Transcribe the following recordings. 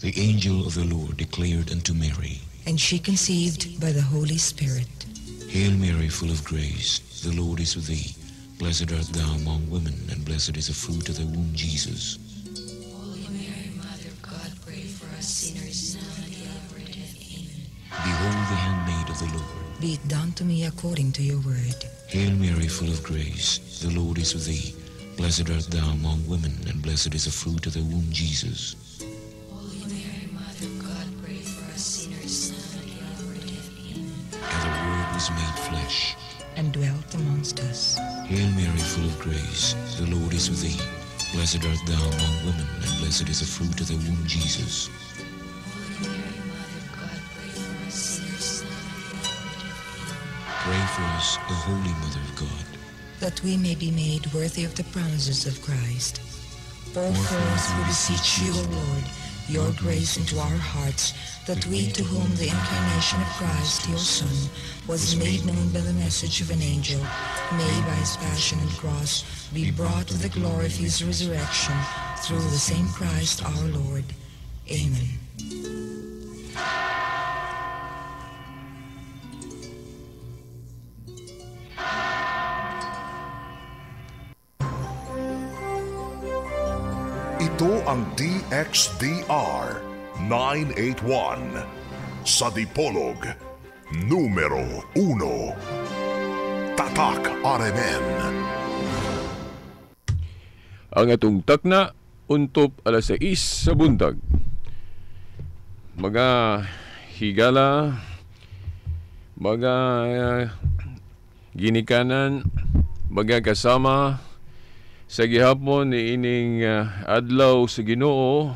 The angel of the Lord declared unto Mary, and she conceived by the Holy Spirit. Hail Mary, full of grace, the Lord is with thee. Blessed art thou among women, and blessed is the fruit of thy womb, Jesus. Holy Mary, Mother of God, pray for us sinners, now and at the hour of our death. Amen. Behold the handmaid of the Lord. Be it done to me according to your word. Hail Mary, full of grace, the Lord is with thee. Blessed art thou among women, and blessed is the fruit of thy womb, Jesus. Holy Mary, Mother of God, pray for us sinners, now and at the hour of our death. Amen. And the Word was made flesh and dwelt amongst us. Hail Mary, full of grace, the Lord is with thee. Blessed art thou among women, and blessed is the fruit of thy womb, Jesus. Holy Mary, Mother of God, pray for us sinners, now and at the hour of our death. Amen. Pray for us, O Holy Mother of God, that we may be made worthy of the promises of Christ. Pour forth, we beseech you, O Lord, your grace into our hearts, that we to whom the incarnation of Christ, your Son, was made known by the message of an angel, may by his passion and cross be brought to the glory of his resurrection, through the same Christ our Lord. Amen. Ito ang DXDR 981 sa Dipolog, numero 1. Tatak RMN. Ang atong takna untop alas 6 sa buntag. Mga higala, mga ginikanan, mga kasama sa gihapon ni ining adlaw sa Ginoo,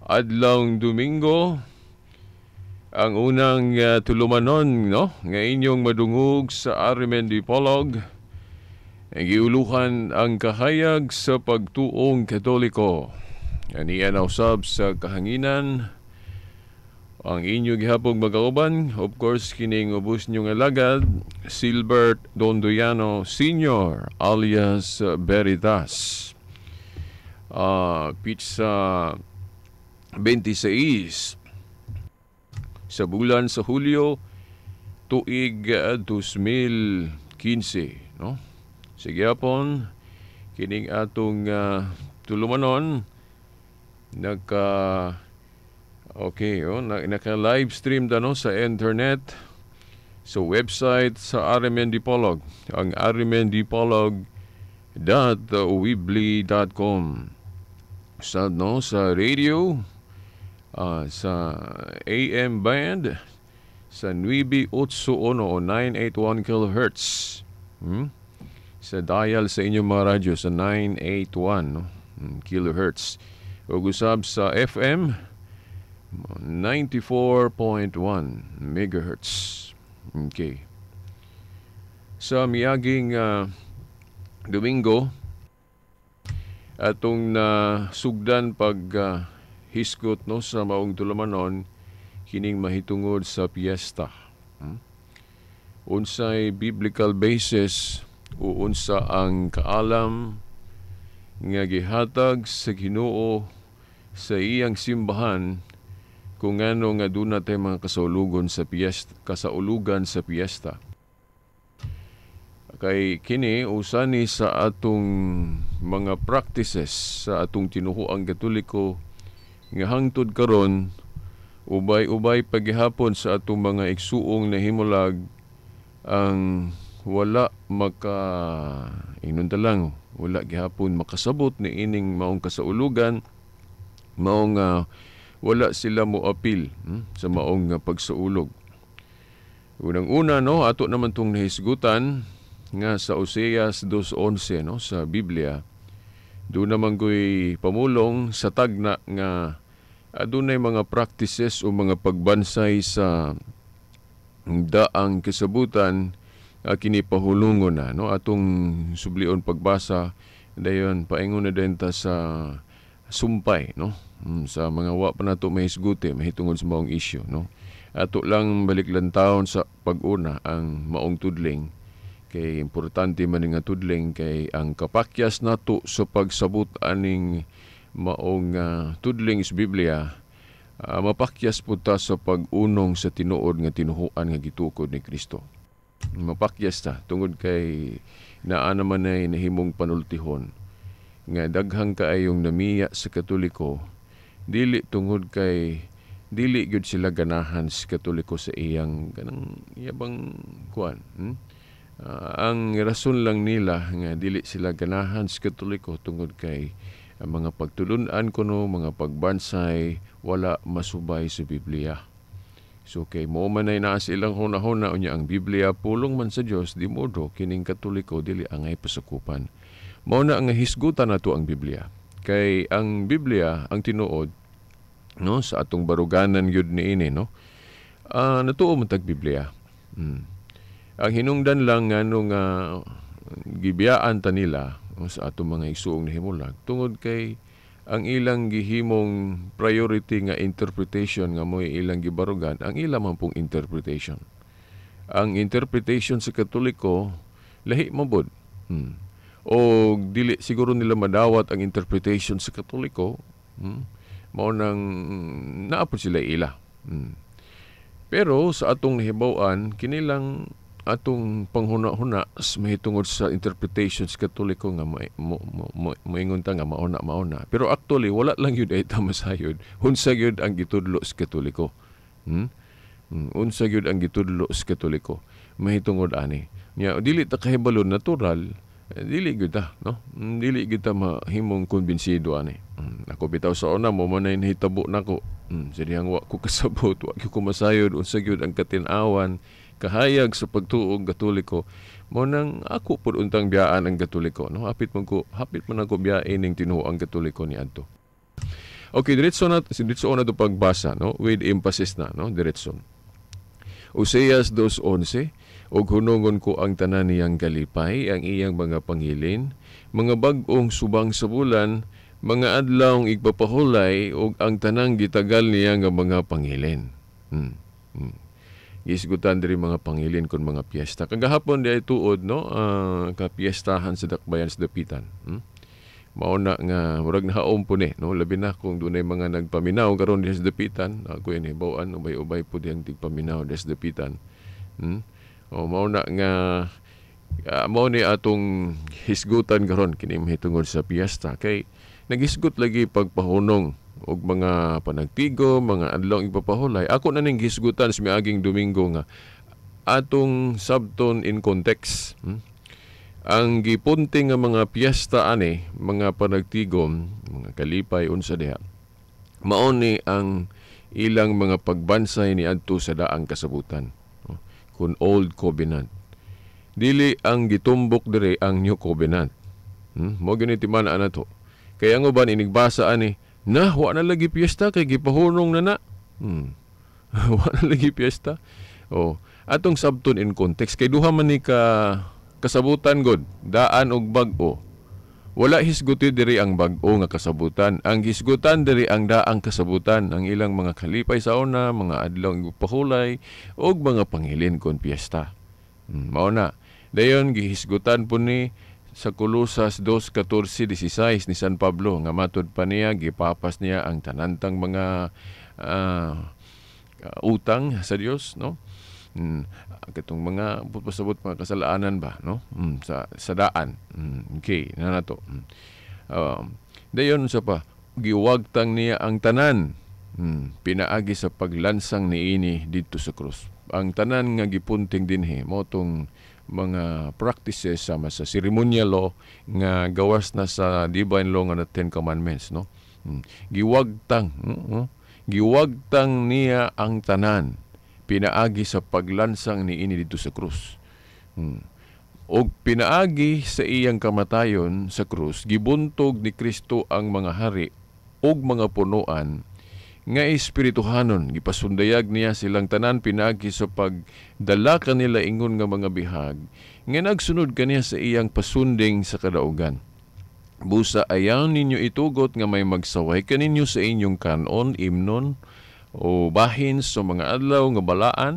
adlawng Domingo, ang unang tulumanon, no, nga inyong madungog sa RMN Dipolog, ang giuluhan ang kahayag sa pagtuong Katoliko. Aniya na usab sa kahanginan ang inyo gihapong magauban, of course, kining ubos nyo nga alagad, Silbert Dondoyano Sr. alias Veritas. Pizza 26 sa bulan sa Hulyo, tuig 2015, no? Sige hapon, kining atong tulumanon, naka okay, oh, naka live stream da, no, sa internet, sa website sa RMN Dipolog, ang rmndipolog.weebly.com. Sa, no, sa radio, sa AM band sa 981 o 981 kilohertz. Sa dial sa inyong mga radyo sa 981, no? Kilohertz. Ug usab sa FM 94.1 megahertz. Okay. Sa miaging Domingo atong nasugdan pag hisgot, no, sa maong tulumanon kining mahitungod sa piyesta. Unsay biblical basis o unsa ang kaalam nga gihatag sa Ginoo sa iyang simbahan kung ano nga duna tay mga kasaulugon sa piyesta, kasaulugan sa piyesta? Kay kini usani sa atong mga practices sa atong tinuhuang Katoliko nga hangtod karon ubay-ubay paghihapon sa atong mga igsuong nahimulag ang wala maka ingon ta lang, wala gihapon makasabot ni ining maong kasaulugan, maong wala sila moapil sa maong pagsaulog. Unang-una, no, ato naman tong nahisgutan nga sa Oseas 2:11, no, sa Biblia, doon naman ko'y pamulong sa tagna nga adunay mga practices o mga pagbansay sa daang kasabutan kini pahulungon na, no, atong sublion pagbasa dayon paingon na din ta sa sumpay, no, sa mga wa pa nato mahisguti mahitungod sa maong issue, no. Ato lang balik lang taon sa pag-una ang maong tudling kay importante man nga tudling kay ang kapakyas nato sa pagsabot aning maong tudling sa Biblia. Mapakyas pud ta sa pag-unong sa tinuod nga tinuhuan nga gitukod ni Kristo. Mapakyas ta tungod kay naa naman ay nahimong panultihon nga daghang kaayong namiya sa Katoliko dili tungod kay dili gyud sila ganahan sa Katoliko sa iyang kanang iyabang kuan. Ang rason lang nila nga dili sila ganahan sa Katoliko tungod kay ang mga pagtulun-an kuno, mga pagbansay, wala masubay sa Biblia. So kay mo man ay naa sa ilang hunahuna, unya ang Biblia pulong man sa Dios, di modo kining Katoliko dili angay pasakupan. Mao na ang hisgutan nato ang Biblia. Kay ang Biblia ang tinuod, no, sa atong baruganan gyud niini, no. Natuo man tag Biblia. Ang hinungdan lang ngano nga gibiyaan ta nila, no, sa atong mga igsuong nahimulag tungod kay ang ilang gihimong priority nga interpretation nga mo'y ilang gibarugan, ang ilang man pong interpretation. Ang interpretation sa Katoliko lahi mabod. O dili siguro nila madawat ang interpretation sa Katoliko, mao nang naa pod sila ila. Pero sa atong nahibaw-an, kinilang atong panghuna-huna mahitungod sa interpretation sa Katoliko nga moingon ta nga mauna mauna. Pero actually wala lang yun ay masayod. Unsa gyud ang gitudlo sa Katoliko? Unsa gyud ang gitudlo sa Katoliko mahitungod ani? Nya dili ta kahibalo natural, dili gyud ta, no? Dili gyud ta mahimong kumbinsido ani. Ako bitaw sa una mo man ay nahitabo nako. Sa dihang wa ko kasabot, wa gyud ko masayod unsa gyud ang katin-awan kahayag sa pagtuog Katoliko. Mo nang ako pud untang biyaan ang Katoliko, no? Hapit man ako biyain ning tinuoang Katoliko ni adto. Okay, diretso na to pagbasa, no? With emphasis na, no? Diretso. Oseas 2:11, og hunongon ko ang tanan niyang kalipay, ang iyang mga pangilin, mga bag-ong subang sa bulan, mga adlawng igpapahulay, og ang tanang gitagal niya nga mga pangilin. Gisgutan diri mga pangilin kon mga piyesta. Kagahapon di ay tuod, no, kapiestahan sa Dakbayan sa Dapitan. Mao na nga murag nahaom po ni, no, labi na kung dunay mga nagpaminaw karon diha sa Dapitan. Ako ini bawaan ubay-ubay po diyang tigpaminaw diha sa Dapitan. O mao na nga mao ni atong hisgutan karon kini mahitungod sa piyesta kay nagisgot lagi pagpahunong og mga panagtigo, mga adlaw ipapahulay. Ako na ning hisgutan sa miaging Domingo nga atong sabton in context. Ang gipunting nga mga piyesta ani, mga panagtigom, mga kalipay unsa diha, mao ni ang ilang mga pagbansay ni adto sa daang kasabutan, kun Old Covenant. Dili ang gitumbok diri ang New Covenant. Mo gini timan ana to. Kaya ang uban inigbasa ani, na wa na lagi piyesta kay gipahunong na na. Wa na lagi piyesta. Oh, atong sabton in context kay duha man ni ka kasabutan god, daan og bag-o. Wala hisguti diri ang bag-o nga kasabutan. Ang hisgutan diri ang daang kasabutan, ang ilang mga kalipay sa una, mga adlaw pahulay ug mga pangilin kon piyesta. Mao na. Dayon gihisgutan po ni sa Colosas 2:14-16 ni San Pablo nga matud pa niya gipapas niya ang tanantang mga utang sa Dios, no? Katong mga pasabot mga kasalanan ba, no? Sa daan. Okay, na nato. Dayon sa pa giwagtang niya ang tanan, pinaagi sa paglansang niini didto sa krus. Ang tanan nga gipunting dinhi mao tong mga practices sama sa ceremonial law nga gawas na sa divine law nga na 10 commandments, no? Giwagtang, giwagtang niya ang tanan pinaagi sa paglansang niini didto sa krus. Og pinaagi sa iyang kamatayon sa krus, gibuntog ni Kristo ang mga hari og mga punuan nga espirituhanon. Gipasundayag niya silang tanan pinaagi sa pagdala kanila ingon nga mga bihag nga nagsunod kaniya sa iyang pasunding sa kadaugan. Busa ayaw ninyo itugot nga may magsaway kaninyo sa inyong kanon, imnon o bahin sa mga adlaw nga balaan.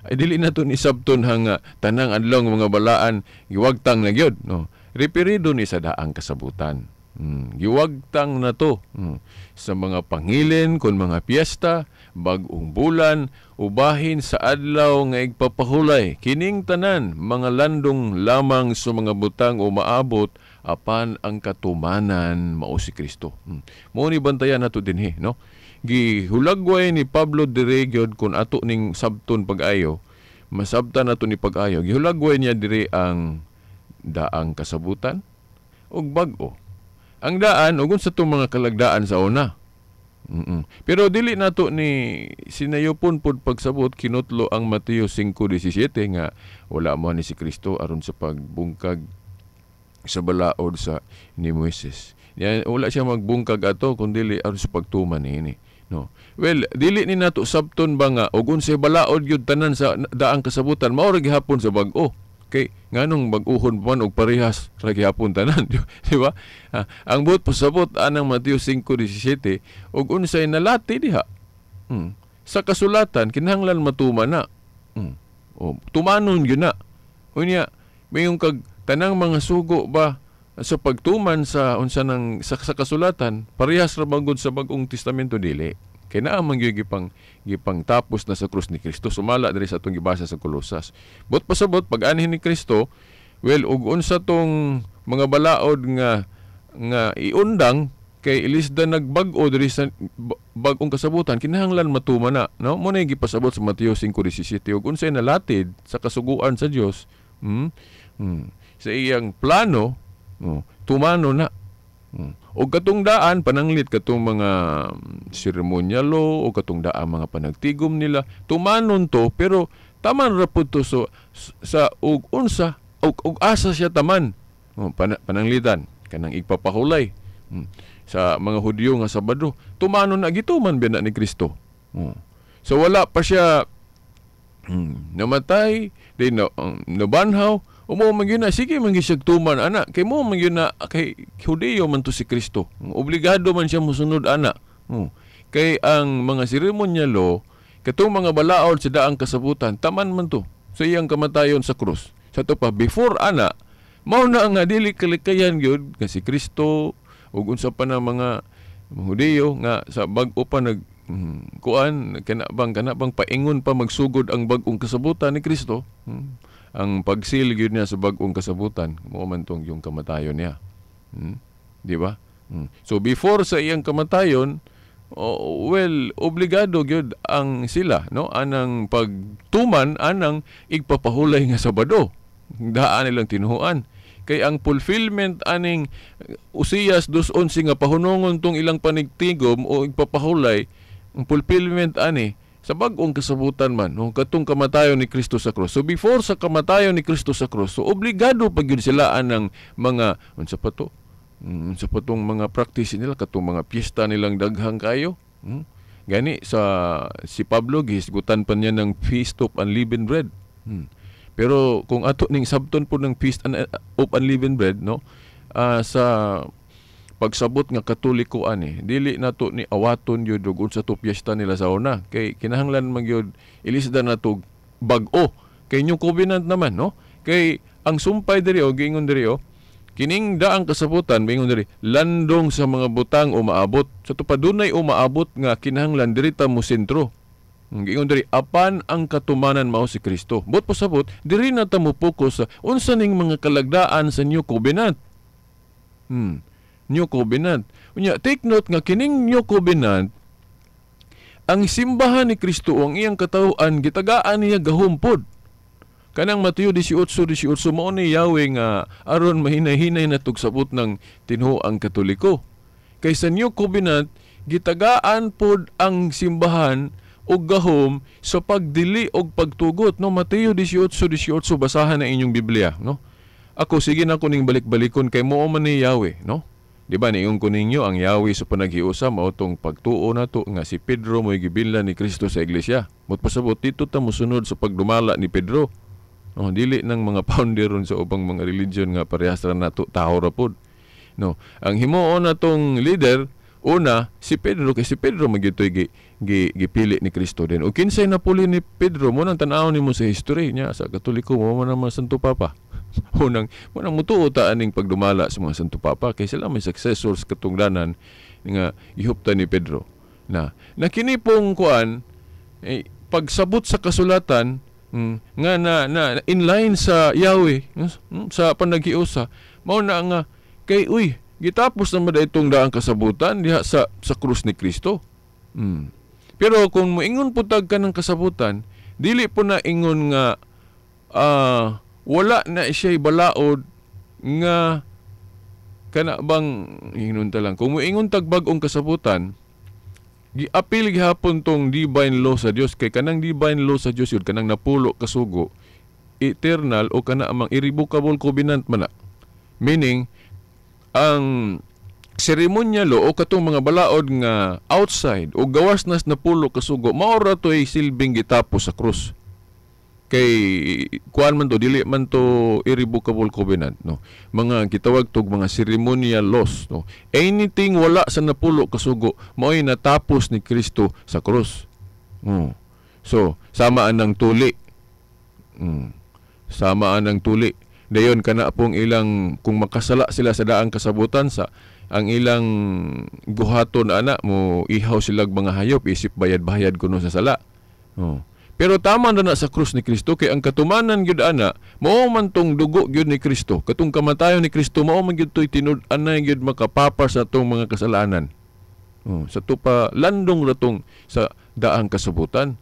Ay dili na to ni sabton hanga tanang adlaw nga mga balaan giwagtang na gyud, no? Referido ni sa daang kasabutan. Giwagtang na to sa mga pangilin kon mga piyesta, bag-ong bulan, ubahin sa adlaw nga igpapahulay. Kining tanan mga landong lamang sa mga butang o maabot apan ang katumanan mao si Kristo. Mao ni bantayan nato dinhi, no? Gihulagway ni Pablo dire gyud kun ato ning sabton pag-ayo, masabtan nato ni pag-ayo. Gihulagway niya dire ang daang kasabutan ug bag-o. Ang daan ug unsa tong mga kalagdaan sa una. Pero dili nato ni sinayopon pod pagsabot kinutlo ang Mateo 5:17 nga wala mo ni si Kristo aron sa pagbungkag sa balaod sa ni Moises. Yan, wala siya magbungkag ato kun dili aron sa pagtuman niini, no. Well, dili ni nato sabton ba nga og unsay balaod gyud tanan sa daang kasabutan mao ra gihapon sa bag-o. Kay nganong bag-uhon pa man og parehas ra gihapon tanan, di ba? Ang buot pasabot anang Mateo 5:17 og unsay nalati diha. Sa kasulatan kinahanglan matuman na. O tumanon gyud na. Unya mayon kag tanang mga sugo ba sa pagtuman sa unsa nang sa kasulatan parehas ra bangod sa Bag-ong Testamento dili. Kay naa man gyud gipang tapos na sa krus ni Kristo sumala diri sa atong gibasa sa Kolosas. But pasabot pag anhin ni Kristo, well ug unsa tong mga balaod nga nga iundang kay ilisda nagbag-o diri sa bag-ong kasabutan kinahanglan matuman na, no? Mo na gipasabot sa Mateo 5:17 ug unsay nalatid sa kasuguan sa Dios, sa iyang plano, no, tumano na. O katong daan pananglit katong mga seremonyalo o katong daan mga panagtigom nila tumanon to, pero taman ra pud to so, sa og unsa og asa siya taman. Pananglitan kanang igpapahulay sa mga Hudyo nga Sabado, tumanon na gituman biya na ni Kristo. So wala pa siya namatay, di na, nabanhaw. Umo man gyud na, sige man gyud siya tuman ana, kay mo man gyud na kay Hudiyo man to si Kristo. Obligado man siya mosunod ana. Kay ang mga seremonyalo katong mga balaod sa daang kasabutan, taman man to sa iyang kamatayon sa krus. Sa to pa before ana, mao na nga dili kalikayan gyud nga si Kristo ug unsa pa na mga Hudiyo nga sa bag-o pa nag kuan kana bang paingon pa magsugod ang bag-ong kasabutan ni Kristo. Ang pagsil gyud niya sa bag-ong kasabutan mao man tong yung kamatayon niya. Di ba? So before sa iyang kamatayon, well, obligado gyud ang sila, no, anang pagtuman anang igpapahulay nga Sabado. Daan nilang tinuhuan. Kay ang fulfillment aning Usiyas 2:11 nga pahunongon tong ilang panigtigom o igpapahulay, ang fulfillment ani sa bag-ong kasabutan man, no, katong kamatayon ni Kristo sa krus. So before sa kamatayon ni Kristo sa krus, so obligado pa gyud sila anang mga unsa pa to? Unsa pa tong mga practice nila katong mga piyesta nilang daghang kayo. Gani sa si Pablo gihisgutan pa niya ng Feast of Unleavened Bread. Pero kung ato ning sabton po ng Feast of Unleavened Bread, no, sa pagsabot nga Katoliko ani, dili nato ni awaton gyud og unsa to piyesta nila sa una, kay kinahanglan man gyud ilisda nato bag-o kay New Covenant naman, no? Kay ang sumpay diri o giingon diri o kining daang kasabutan mingon diri landong sa mga butang umaabot. Sa to padunay umaabot nga kinahanglan diri ta mo sentro. Giingon diri apan ang katumanan mao si Kristo. But pasabot diri na ta mo focus sa unsa ning mga kalagdaan sa New Covenant. New Covenant. Unya, take note nga kining New Covenant ang simbahan ni Kristo ang iyang katawhan gitagaan niya gahumpod. Kanang Mateo 18:18 mao ni Yahweh nga aron mahinay-hinay na tugsabot ng tinuoang Katoliko. Kay sa New Covenant gitagaan pod ang simbahan og gahom sa pagdili og pagtugot, no? Mateo 18:18, basahan na inyong Biblia, no? Ako sige na ko ning balik-balikon kay mao man ni Yahweh, no? Di ba niingon ko ninyo ang Yahweh sa panaghiusa mao tong pagtuo nato nga si Pedro mo'y gibillan ni Kristo sa iglesia. Mot pasabot dito ta mosunod sa pagdumala ni Pedro. No, dili nang mga founder ron sa ubang mga religion nga parehas ra nato tawo ra pod. No, ang himuon natong leader una si Pedro, kay si Pedro magyutoy gipili ni Kristo din. O kinsay napuli ni Pedro mo nang tan-awon nimo sa history niya sa Katoliko mo man ang Santo Papa. Unang unang mutuo ta aning pagdumala sa mga Santo Papa kay sila may successors katungdanan nga gihuptan ni Pedro. Na na kini pong kuan eh, pagsabot sa kasulatan nga na, na inline sa Yahweh sa panaghiusa, mao na nga kay uy gitapos naman itong daang kasabutan diha sa krus ni Kristo. Pero kung moingon po tag ka ng kasabutan, dili po na ingon nga wala na siya'y balaod nga kana bang ingon ta lang. Kung moingon tag bag-ong kasabutan, giapil gihapon tong divine law sa Dios kay kanang divine law sa Dios yun kanang napulo kasugo, eternal o kana amang irrevocable covenant man na. Meaning ang seremonya lo o katong mga balaod nga outside o gawas nas napulo kasugo, mao ra to'y silbing gitapos sa krus. Kay kuan man to, dili man to irrevocable covenant, no. Mga gitawag tog mga ceremonial laws, no. Anything wala sa napulo kasugo mao'y natapos ni Kristo sa krus. So samaan ng tuli. Samaan ng tuli. Dayon kana pong ilang kung makasala sila sa daang kasabutan sa ang ilang guhaton ana mo ihaw silag mga hayop isip bayad-bayad kuno sa sala. Pero tama na sa krus ni Kristo kay ang katumanan gyud ana mao man tong dugo gyud ni Kristo, katong kamatayon ni Kristo mao man gyud toy tinud-anay gyud makapapa sa atong mga kasalanan. Sa tupa landong ratong sa daang kasabutan.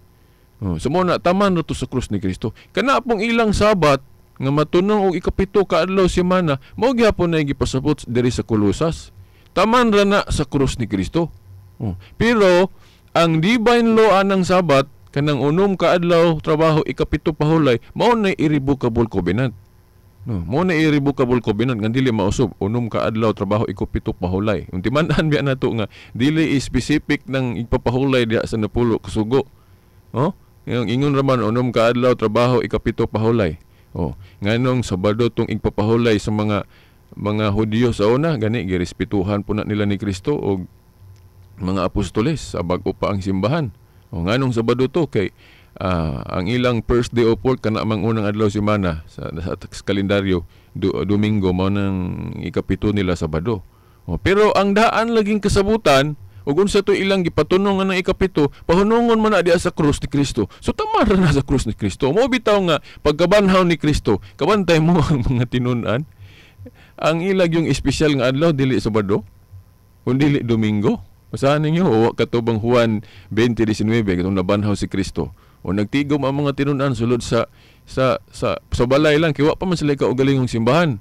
So mo na tama na to sa krus ni Kristo. Kana pong ilang Sabat nga matunong og ikapito ka adlaw semana mao gyapon na gipasabot diri sa Kolosas. Taman ra na sa krus ni Kristo. Pero ang divine law anang Sabat kanang unom ka adlaw trabaho ikapito pahulay mao na irrevocable covenant. No, mao na irrevocable covenant nga dili mausab unom ka adlaw trabaho ikapito pahulay. Unti man-an biya nato nga dili specific nang ipapahulay diha sa napulo kasugo. Oh, yung ingon ra man unom ka adlaw trabaho ikapito pahulay. Oh, nganong Sabado tong igpapahulay sa mga Hudiyo sa una gani girespetuhan po na nila ni Kristo og mga apostoles sa bag-o pa ang simbahan. O nganong Sabado to kay ang ilang first day of work kana mang unang adlaw semana sa kalendaryo Domingo mao nang ikapito nila Sabado. O, pero ang daan laging kasabutan ug unsa to ilang gipatunong nga nang ikapito pahunongon man na diha sa krus ni Kristo. So tama ra na sa krus ni Kristo. Mo bitaw nga pagkabanhaw ni Kristo, kabantay mo ang mga tinun-an. Ang ilag yung espesyal nga adlaw dili Sabado kundi Domingo. Basahan ninyo o katubang Juan 20:19 katong nabanhaw si Kristo. O nagtigom ang mga tinun-an sulod sa balay lang kay wa pa man sila kaugalingong simbahan.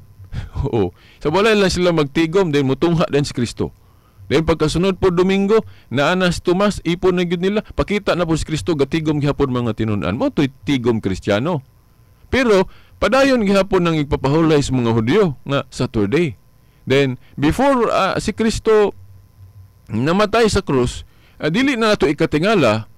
Oo. Sa balay lang sila magtigom then mutungha din si Kristo. Then pagkasunod po Domingo, naana si Tomas, ipon na gyud nila, pakita na po si Kristo gatigom gihapon mga tinun-an. Mo to'y tigom Kristiyano. Pero padayon gihapon nang igpapahulay sa mga Hudyo nga Saturday. Then before si Kristo namatay sa krus, dili na nato ikatingala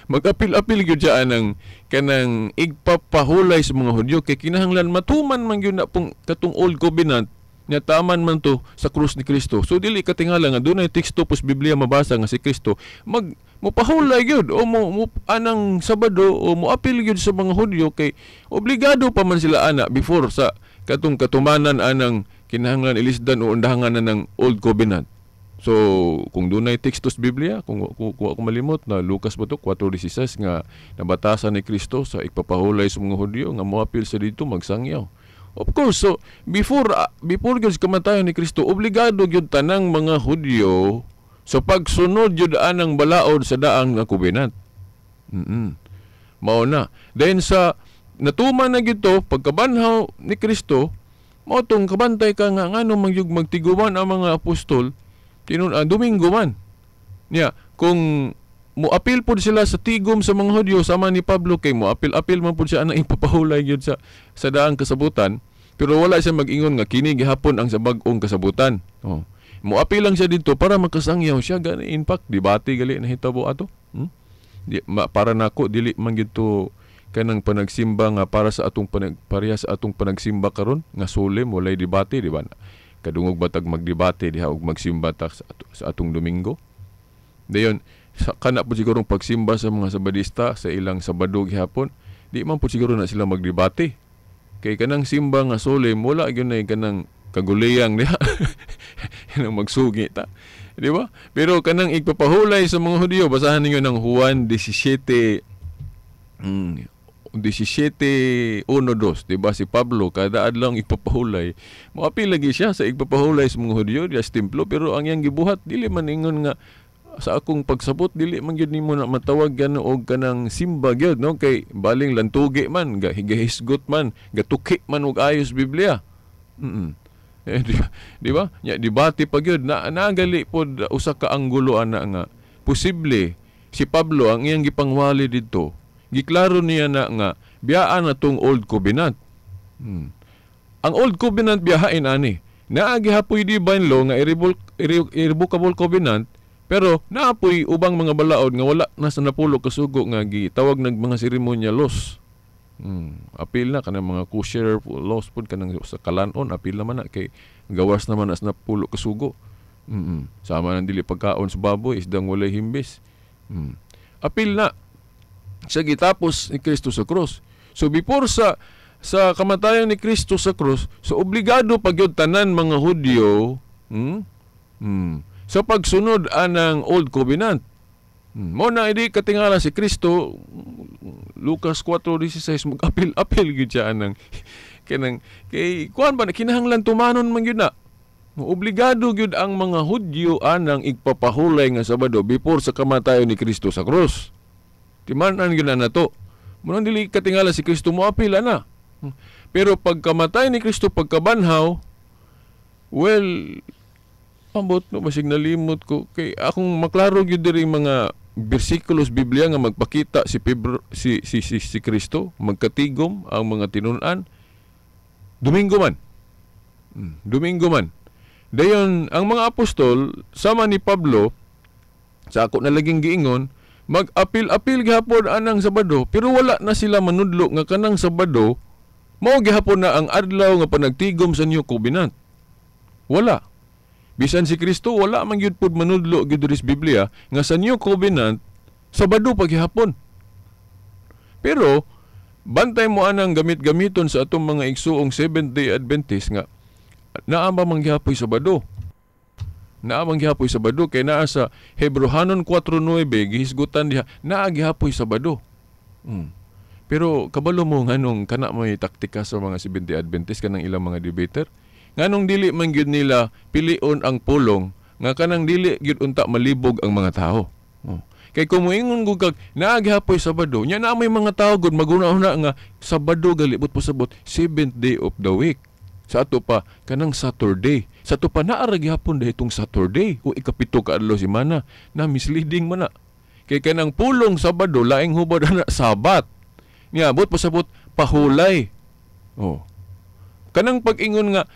mag-apil-apil gyud siya anang kanang igpapahulay sa mga Hudyo kay kinahanglan matuman man gyud na pong katong old covenant nya taman man to sa krus ni Kristo. So dili ikatingala nga dunay teksto pos Biblia mabasa nga si Kristo mag mopahulay gyud o mo anang Sabado o moapil gyud sa mga Hudyo kay obligado pa man sila ana before sa katong katumanan anang kinahanglan ilisdan o undahangan na ng old covenant. So, kung dunay teksto sa Biblia, kung ako malimot na Lucas ba to 4:16 nga nabatasan ni Kristo sa igpapahulay sa mga Hudyo nga moapil sa didto magsangyaw. Of course, so before gyud kamatayon ni Kristo, obligado gyud tanang mga Hudyo sa pagsunod gyud anang balaod sa daang nga covenant. Mao na. Then sa natuman na gyud to pagkabanhaw ni Kristo, mao tong kabantay ka nga ngano magyug magtiguman ang mga apostol Domingo man. Niya, kung moapil pud sila sa tigom sa mga Hudyo sama ni Pablo kay moapil-apil man pud siya anang ipapahulay gyud sa daang kasabutan, pero wala siya mag-ingon nga kini gihapon ang sa bag-ong kasabutan. Oh. Moapil lang siya didto para makasangyaw siya gani in fact debate gali nahitabo ato. Para nako dili man gyud to kanang panagsimba nga para sa atong pareha sa atong panagsimba karon nga solemn walay debate, di ba? Kadungog batag magdebate diha og magsimba ta sa atong Domingo. Dayon sa kana po sigurong pagsimba sa mga Sabadista sa ilang Sabado gihapon, di man po siguro na sila magdebate. Kay kanang simba nga solemn wala gyud nay kanang kaguliyang diha. Kanang magsugi ta. Di ba? Pero kanang igpapahulay sa mga Hudyo, basahan ninyo ng Juan 17 17:1-2, di ba? Si Pablo kada adlaw igpapahulay. Moapil lagi siya sa igpapahulay sa mga Hudyo diha sa templo, pero ang iyang gibuhat dili man ingon nga sa akong pagsabot dili man gyud nimo na matawag gano og kanang simba gyud, no? Kay baling lantugi man, gahisgot man, gatuki man og ayos Biblia. Di ba? Nya debate pa gyud na nagali pod usa ka anggulo ana nga posible si Pablo ang iyang gipangwali didto. Giklaro niya na nga biyaan na tong old covenant. Ang old covenant biyahain ani. Naa gihapoy divine law nga irrevocable covenant, pero naapoy ubang mga balaod nga wala na sa napulo kasugo nga gitawag nag mga seremonya laws. Apil na kanang mga kosher laws pud kanang sa kalanon, apil naman na kay gawas naman na sa napulo kasugo. Sama nang dili pagkaon sa baboy, isdang walay himbis. Apil na sa gitapos ni Kristo sa krus. So before sa kamatayan ni Kristo sa krus, so obligado pagyud tanan mga Hudyo sa pagsunod anang old covenant. Mo na idi katingala si Kristo, Lucas 4:16, mag-apil-apil gyud siya anang kanang kay kuan ba kinahanglan tumanon man gyud na. Obligado gyud ang mga Hudyo anang igpapahulay nga Sabado before sa kamatayon ni Kristo sa krus. Timanan gyud na nato. Munang dili katingala si Kristo moapil ana. Pero pagkamatay ni Kristo pagkabanhaw, well, ambot no basig nalimot ko kay akong maklaro gyud diri mga bersikulos Biblia nga magpakita si Pedro, si Kristo magkatigom ang mga tinun-an Domingo man. Domingo man. Dayon ang mga apostol sama ni Pablo sa ako na laging giingon, mag-apil-apil gihapon anang Sabado, pero wala na sila manudlo nga kanang Sabado mao gihapon na ang adlaw nga panagtigom sa New Covenant. Wala. Bisan si Kristo wala man gyud pud manudlo gyud diri sa Biblia nga sa New Covenant Sabado pa gihapon. Pero bantay mo anang gamit-gamiton sa atong mga igsuong Seventh-day Adventist nga naa ba man gihapoy Sabado. Naa man gihapoy Sabado kay naa sa Hebrohanon 4:9 gihisgutan diha naa gihapoy Sabado. Pero kabalo mo nganong kana may taktika sa mga Seventh-day Adventist kanang ilang mga debater, nganong dili man gyud nila pilion ang pulong nga kanang dili gyud unta malibog ang mga tao. Kay kung moingon gud kag naa gihapoy Sabado, nya naa may mga tao gud maguna-una nga Sabado galibot pasabot seventh day of the week. Sa ato pa kanang Saturday. Sa ato pa naa ra gihapon dahitong Saturday o ikapito ka adlaw semana, na misleading man na. Kay kanang pulong Sabado laing hubad ana Sabat. Niabot pasabot pahulay. Oh. Kanang pag-ingon nga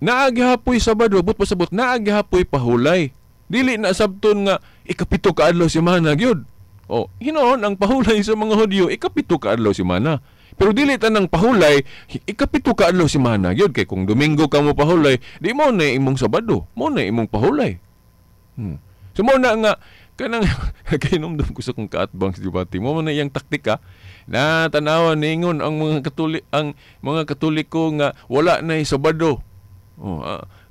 naa gihapoy Sabado, but pasabot naa gihapoy pahulay. Dili na sabton nga ikapito ka adlaw semana gyud. Oh, hinoon ang pahulay sa mga Hudyo ikapito ka adlaw semana. Pero dili tanang pahulay ikapito ka adlaw semana gyud, kay kung Domingo ka mo pahulay, di mo na imong Sabado, mo na imong pahulay. So mo na nga kanang kainomdom ko sa kong kaatbang sa debate, mo na iyang taktika na tanawan ningon ang mga Katolik, ang mga Katoliko nga wala na Sabado. Oh,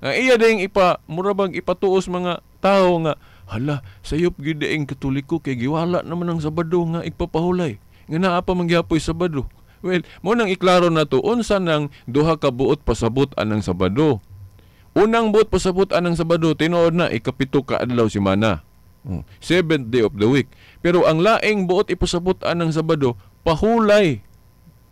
iya ding ipa mura bang ipatuos mga tao nga hala sayop gyud ang Katoliko kay giwala naman ang Sabado nga igpapahulay nga naa pa man gihapoy Sabado. Well, mo nang iklaro na to unsa nang duha ka buot pasabot anang Sabado. Unang buot pasabot anang Sabado tinuod na ikapito ka adlaw semana. Seventh day of the week. Pero ang laing buot ipasabot anang Sabado pahulay.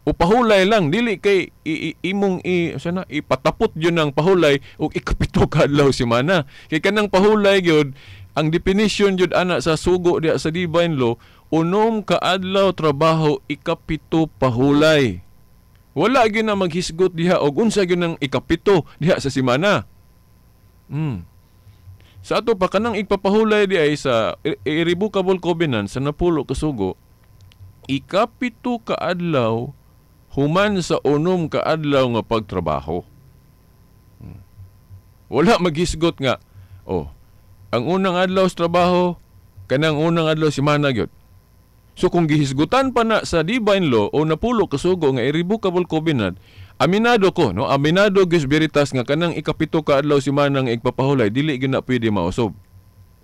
O pahulay lang dili kay imong sana ipatapot yun ang pahulay og ikapito ka adlaw semana. Kay kanang pahulay gyud ang definition gyud ana sa sugo diha sa divine law, unom ka adlaw trabaho, ikapito pahulay. Wala gyud na maghisgot diha og unsa gyud ang ikapito diha sa semana. Sa ato pa kanang igpapahulay di ay sa irrevocable covenant sa napulo ka sugo, ikapito ka adlaw human sa unom ka adlaw nga pagtrabaho. Wala maghisgot nga oh, ang unang adlaw sa trabaho kanang unang adlaw semana gyud. So kung gihisgutan pa na sa divine law o napulo kasugo nga irrevocable covenant, Aminado ko, no? Aminado gyud Veritas nga kanang ikapito ka adlaw semana nga igpapahulay dili gyud na pwede mausab.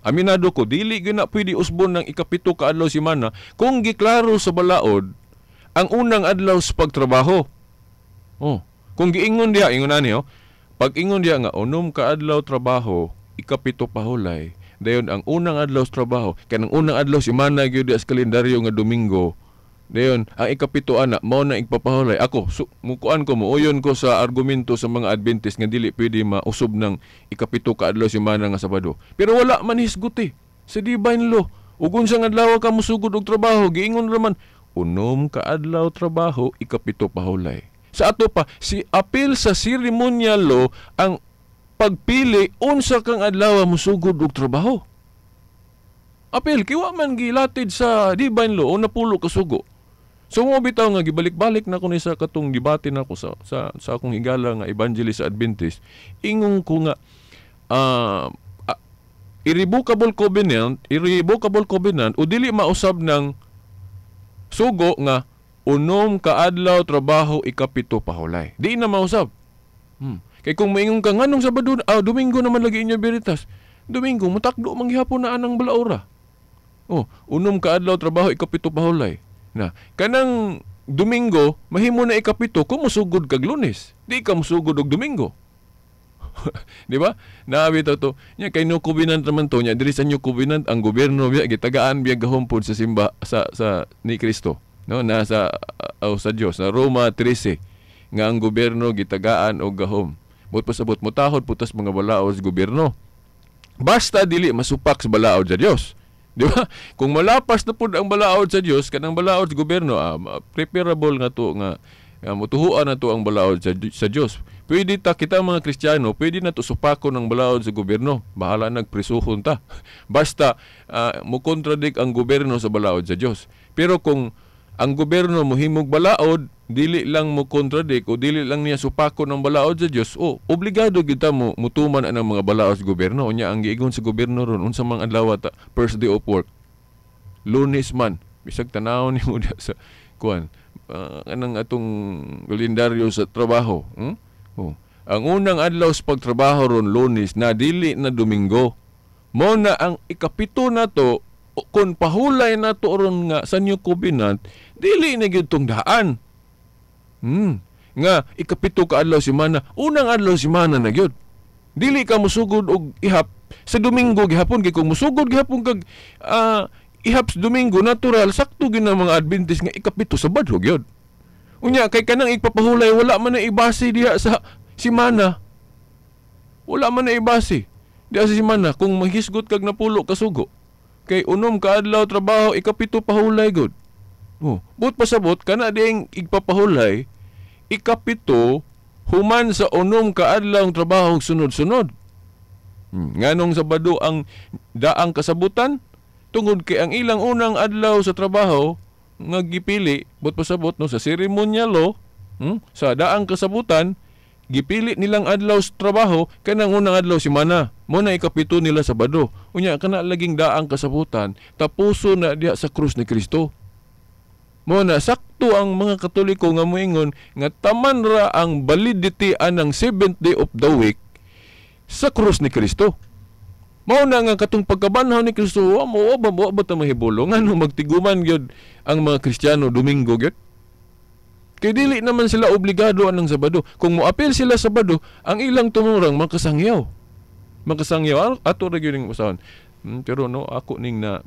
Aminado ko, dili gyud na pwede usbon ng ikapito ka adlaw semana kung giklaro sa balaod ang unang adlaw sa pagtrabaho. Oh, kung giingon diha, ingon ani oh, pag ingon diha nga unom ka adlaw trabaho, ikapito pahulay. Dayon ang unang adlaw sa trabaho, kanang unang adlaw semana gyud diha sa kalendaryo nga Domingo. Dayon ang ikapito ana mao na igpapahulay. Ako so, mukuan ko muuyon ko sa argumento sa mga Adventist nga dili pwede mausob ng ikapito ka adlaw semana nga Sabado. Pero wala man hisguti sa divine law. Ug unsa nga adlaw ka mosugod og trabaho, giingon raman unom ka adlaw trabaho, ikapito pahulay. Sa ato pa si apil sa ceremonial law ang pagpili unsa kang adlaw mosugod og trabaho. Apil kiwa man gilatid sa divine law o napulo ka sugo. So mo bitaw nga gibalik-balik na ko ni sa katong debate nako sa akong higala nga evangelist sa Adventist. Ingon ko nga irrevocable covenant o dili mausab ng sugo nga unom ka adlaw trabaho ikapito pahulay. Di na mausab. Kay kung moingon ka nganong Sabado, Domingo naman lagi inyo Veritas. Domingo mutakdo man gihapon na anang balaora. Oh, unom ka adlaw trabaho ikapito pahulay. Na, kanang Domingo mahimo na ikapito kung musugod kag Lunes. Di ka musugod og Domingo. Di ba? Naabi to. Nya kay no covenant naman to, nya diri sa New Covenant ang gobyerno biya gitagaan biya gahumpod sa simba sa ni Kristo. No, nasa sa Dios na Roma 13 nga ang gobyerno gitagaan og gahom. But pasabot mutahod putas mga balaod sa gobyerno. Basta dili masupak sa balaod sa Dios. Di ba? Kung malapas na pud ang balaod sa Dios kanang balaod sa gobyerno, preferable nga to nga mutuhuan na to ang balaod sa Dios. Pwede ta kita mga Kristiyano, pwede na to supakon ang balaod sa gobyerno. Bahala nagprisuhon ta. Basta mo contradict ang gobyerno sa balaod sa Dios. Pero kung ang gobyerno mohimog balaod, dili lang mo contradict o dili lang niya supakon ang balaod sa Dios, o obligado gyud ta mo mutuman ang mga balaod sa gobyerno. Unya ang giingon sa gobyerno ron unsa mang adlaw ta first day of work, Lunes man. Bisag tan-awon nimo diha sa kuan kanang atong kalendaryo sa trabaho. Oh. Ang unang adlaw sa pagtrabaho ron Lunes na dili na Domingo. Mo na ang ikapito na to kung pahulay na to ron nga sa New Covenant, dili na gyud tong daan. Nga ikapito ka adlaw semana, unang adlaw semana na gyud. Dili ka musugod og ihap sa Domingo gihapon kay kung musugod gihapon kag ihap sa Domingo natural sakto gyud ang mga Adventist nga ikapito Sabado gyud. Unya kay kanang igpapahulay wala man na ibase diha sa semana. Wala man na ibase diha sa semana kung mahisgot kag napulo ka sugo. Kay unom ka adlaw trabaho ikapito pahulay gud. Oh, but pasabot kana ding igpapahulay ikapito human sa unom ka adlaw trabaho sunod-sunod. Nganong Sabado ang daang kasabutan? Tungod kay ang ilang unang adlaw sa trabaho nga gipili, but pasabot no sa ceremonial law, sa daang kasabutan gipili nilang adlaw sa trabaho kanang unang adlaw semana. Mo na ikapito nila Sabado. Unya kana laging daang kasabutan tapuso na diha sa krus ni Kristo. Mo na sakto ang mga Katoliko nga moingon nga taman ra ang validity anang seventh day of the week sa krus ni Kristo. Mao na nga katong pagkabanhaw ni Kristo, wa mo ba mo ba ta mahibulo ngano magtiguman gyud ang mga Kristiyano Domingo gyud? Kay dili naman sila obligado anang Sabado. Kung moapil sila Sabado, ang ilang tumurang makasangyaw. Makasangyaw ato ra gyud ning usahan. Pero no ako ning na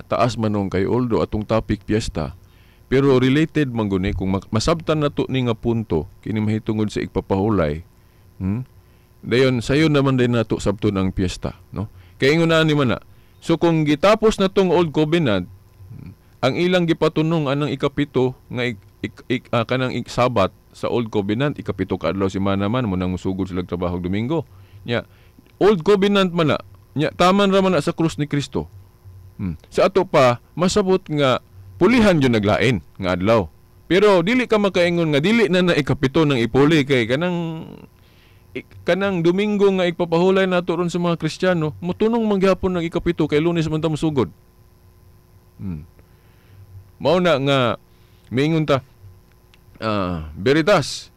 taas manong kay Oldo atong topic piyesta. Pero related man guni kung masabtan nato ni nga punto kini mahitungod sa igpapahulay. Dayon sayo naman din nato sabton ang piyesta, no? Kay ingon na ni man na. So kung gitapos na tong Old Covenant, ang ilang gipatunong anang ikapito nga kanang Sabat sa Old Covenant, ikapito ka adlaw semana man mo nang musugod sila trabaho Domingo. Nya Old Covenant man na, nya taman ra man na sa krus ni Kristo. Sa ato pa masabot nga pulihan jud naglain nga adlaw. Pero dili ka makaingon nga dili na na ikapito nang ipuli kay kanang Domingo nga igpapahulay nato ron sa mga Kristiyano, motunong man gihapon ng ikapito kay Lunes man ta mosugod. Mao na nga miingon ta Veritas.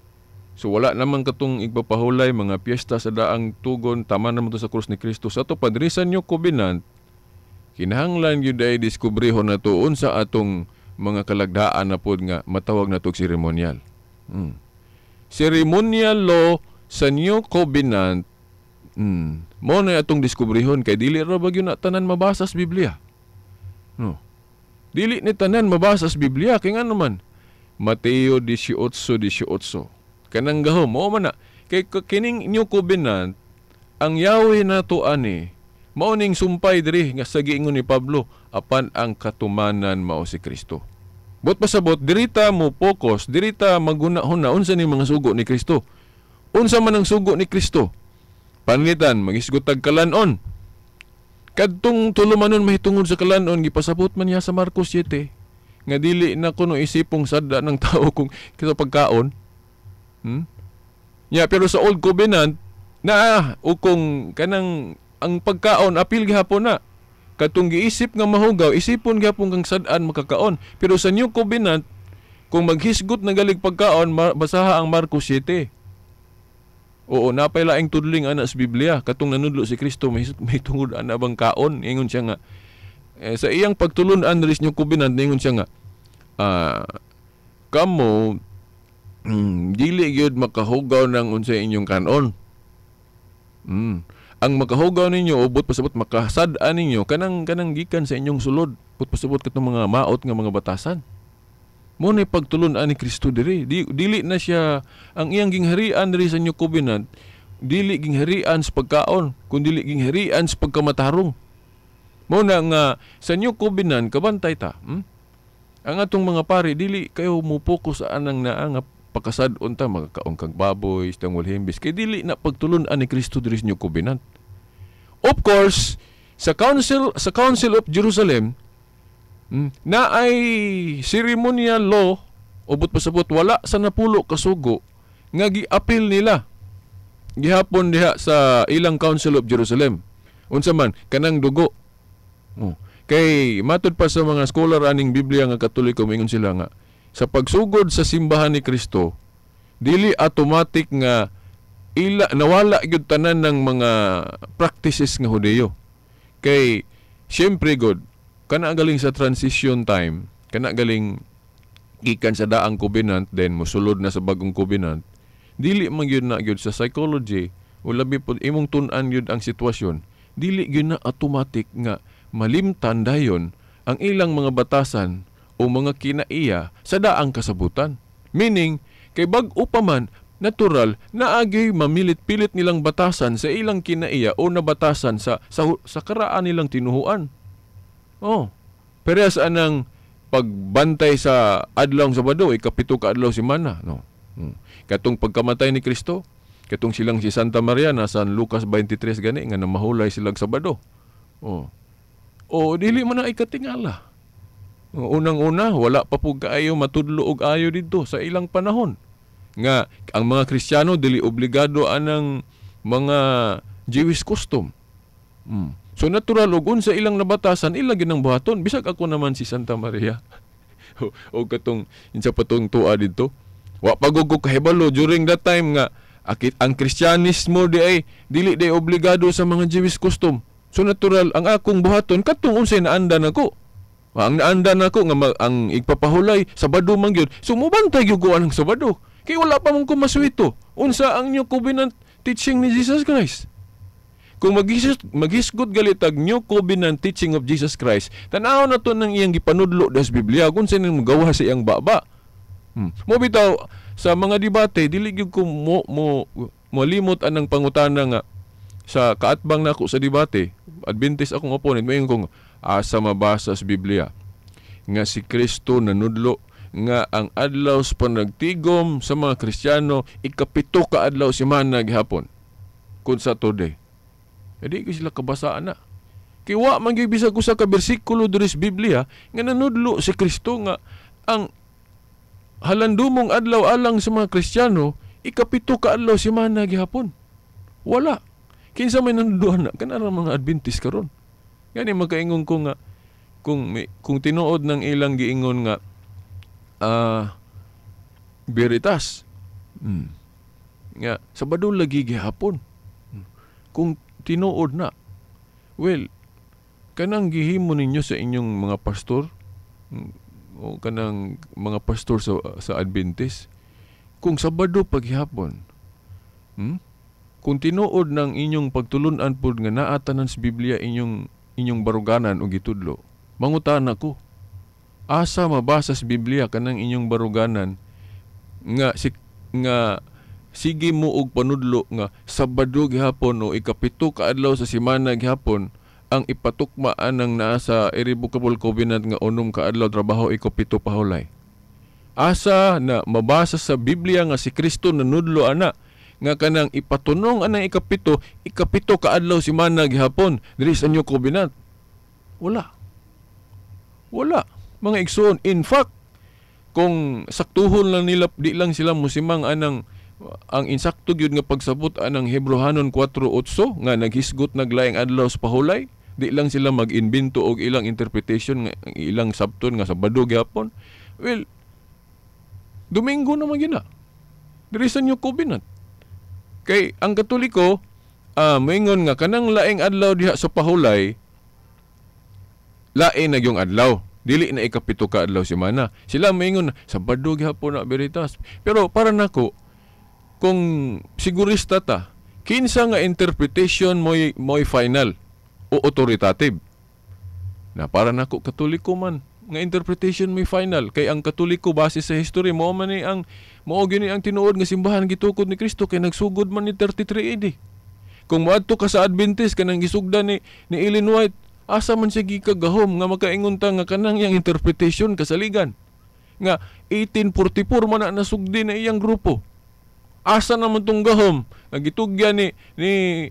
So wala naman katong igpapahulay mga piyesta sa daang tugon, tama naman to sa krus ni Kristo. Sa ato pa diri sa New Covenant, kinahanglan gyud ay diskubrihon nato unsa atong mga kalagdaan na pod nga matawag nato og seremonial. Ceremonial law sa New Covenant, mo na atong diskubrihon kay dili ra ba gyud na tanan mabasa sa Biblia. No. Dili ni tanan mabasa sa Biblia kay ngano man Mateo 18:18. Kanang gahom mo man na kay kining New Covenant ang Yahweh nato ani mao ning sumpay diri nga sa giingon ni Pablo apan ang katumanan mao si Kristo. Bot pasabot dirita mo focus, dirita maguna-huna unsa ni mga sugo ni Kristo. Unsa man ang sugo ni Kristo? Pananglitan magisgot tag kalan-on. Kadtong tulumanon mahitungod sa kalan-on gipasabot man niya sa Marcos 7 nga dili na kuno isipong sada ng tao kung sa pagkaon. Ya, pero sa Old Covenant na o kung kanang ang pagkaon apil gihapon na. Katong giisip nga mahugaw, isipon gihapon kang sad-an makakaon. Pero sa New Covenant, kung maghisgot na galig pagkaon, basaha ang Marcos 7. Oo, napay laing tudling ana sa Biblia. Katong nanudlo si Kristo, may tungod ana bang kaon? Ingon siya nga. Sa iyang pagtulun-an ris New Covenant, ingon siya nga, kamo, dili gyud makahugaw ng unsay inyong kanon. Ang makahugaw ninyo ubot pasabot makasad-an ninyo kanang kanang gikan sa inyong sulod, ubot pasabot katong mga maot nga mga batasan. Mo ni pagtulun-an ni Kristo diri. Dili na siya ang iyang gingharian diri sa New Covenant, dili gingharian sa pagkaon, kun dili gingharian sa pagkamatarong. Mo na nga sa New Covenant kabantay ta. Ang atong mga pari dili kayo mo focus sa anang naa nga pakasad-on ta magkaon kag baboy, istang himbis kay dili na pagtulun-an ni Kristo diri sa New Covenant. Of course, sa Council of Jerusalem na ay ceremonial law ubot pasabot wala sa napulo kasugo nga giapil nila gihapon diha sa ilang Council of Jerusalem. Unsa man kanang dugo. Oh. Kay matud pa sa mga scholar aning Biblia nga Katoliko mingon sila nga sa pagsugod sa simbahan ni Kristo dili automatic nga ila nawala gyud tanan ng mga practices nga Hudeyo. Kay syempre god kana galing sa transition time, kana galing gikan sa daang covenant then mosulod na sa bagong covenant, dili man gyud na gyud sa psychology o labi pod imong tun-an gyud ang sitwasyon, dili gyud na automatic nga malimtan dayon ang ilang mga batasan o mga kinaiya sa daang kasabutan. Meaning, kay bag-o pa man, natural, naagay mamilit-pilit nilang batasan sa ilang kinaiya o nabatasan sa karaan nilang tinuhuan. Oh, parehas anang pagbantay sa adlawng Sabado, ikapito ka adlaw semana, no. Katong pagkamatay ni Kristo, katong silang si Santa Maria na San Lucas 23 gani nga namahulay silang Sabado. Oh. O dili man na ikatingala. Unang-una, wala pa po kaayo matudlo og ayo didto sa ilang panahon. Nga ang mga Kristiyano dili obligado anang mga Jewish custom. So natural og unsa ilang nabatasan ila ginang buhaton bisag ako naman si Santa Maria. O katong insa pa tong tuwa didto. Wa pa gud ko kahibalo during that time nga akit ang Kristyanismo di ay dili di obligado sa mga Jewish custom. So natural ang akong buhaton katong unsay naandan ako. Ang naandan ako nga ang igpapahulay Sabado man gyud. So mobantay gyud ko anang Sabado. Kay wala pa man ko masuwito unsa ang New Covenant teaching ni Jesus Christ. Kung maghisgot galitag New Covenant teaching of Jesus Christ, tan-aw na to ng iyang gipanudlo das Biblia kung sa ning magawa sa iyang baba. Mo bitaw sa mga debate dili gyud ko mo molimot anang pangutana nga sa kaatbang nako sa debate, Adventist akong opponent, moingon ko asa mabasa sa Biblia nga si Kristo nanudlo nga ang adlaw sa panagtigom sa mga Kristiyano ikapito ka adlaw semana gihapon kun sa today. Edi ko sila kabasaan na. Kay wa man gyud bisag usa ka bersikulo diri sa Biblia nga nanudlo si Kristo nga ang halandumong adlaw alang sa mga Kristiyano ikapito ka adlaw semana gihapon. Wala. Kinsa may nanudloan na kanang mga Adventist karon. Gani magkaingon ko nga kung tinuod ng ilang giingon nga Veritas. Nga Sabado lagi gihapon. Kung tinuod na, well, kanang gihimo ninyo sa inyong mga pastor o kanang mga pastor sa Adventist, kung Sabado paghihapon, kung tinuod ng inyong pagtulunan pod nga naa tanan sa Biblia inyong inyong baruganan o gitudlo, mangutana ko, asa mabasa sa Biblia kanang inyong baruganan nga si nga sige mo og panudlo nga Sabado gihapon o ikapito ka adlaw sa semana gihapon ang ipatukmaan ang naa sa irrevocable covenant nga unom ka adlaw trabaho, ikapito pahulay? Asa na mabasa sa Biblia nga si Kristo nanudlo ana nga kanang ipatunong anang ikapito, ikapito ka adlaw semana gihapon diri sa New Covenant? Wala. Wala, mga igsoon. In fact, kung saktuhon lang nila, di lang sila musimang anang ang insakto gyud nga pagsabot anang Hebrohanon 4:8 nga naghisgot naglaing adlaw sa pahulay, di lang sila mag-imbento og ilang interpretation nga ilang sabton nga Sabado gihapon. Well, Domingo naman gina diri sa New Covenant. Kay ang Katoliko moingon nga kanang laing adlaw diha sa pahulay, lain na yung adlaw, dili na ikapito ka adlaw semana. Sila moingon Sabado gihapon na, Veritas. Pero para nako, kung sigurista ta, kinsa nga interpretation mo'y final o authoritative? Na para nako, Katoliko man nga interpretation may final, kay ang Katoliko, base sa history, mao man ni ang mao gyud ni ang tinuod nga simbahan gitukod ni Kristo, kay nagsugod man ni 33 AD. Kung moadto ka sa Adventist, kanang gisugdan ni Ellen White, asa man siya gikagahom nga makaingon ta nga kanang iyang interpretation kasaligan nga 1844 man na nasugdi na iyang grupo? Asa naman tong gahom nga gitugyan ni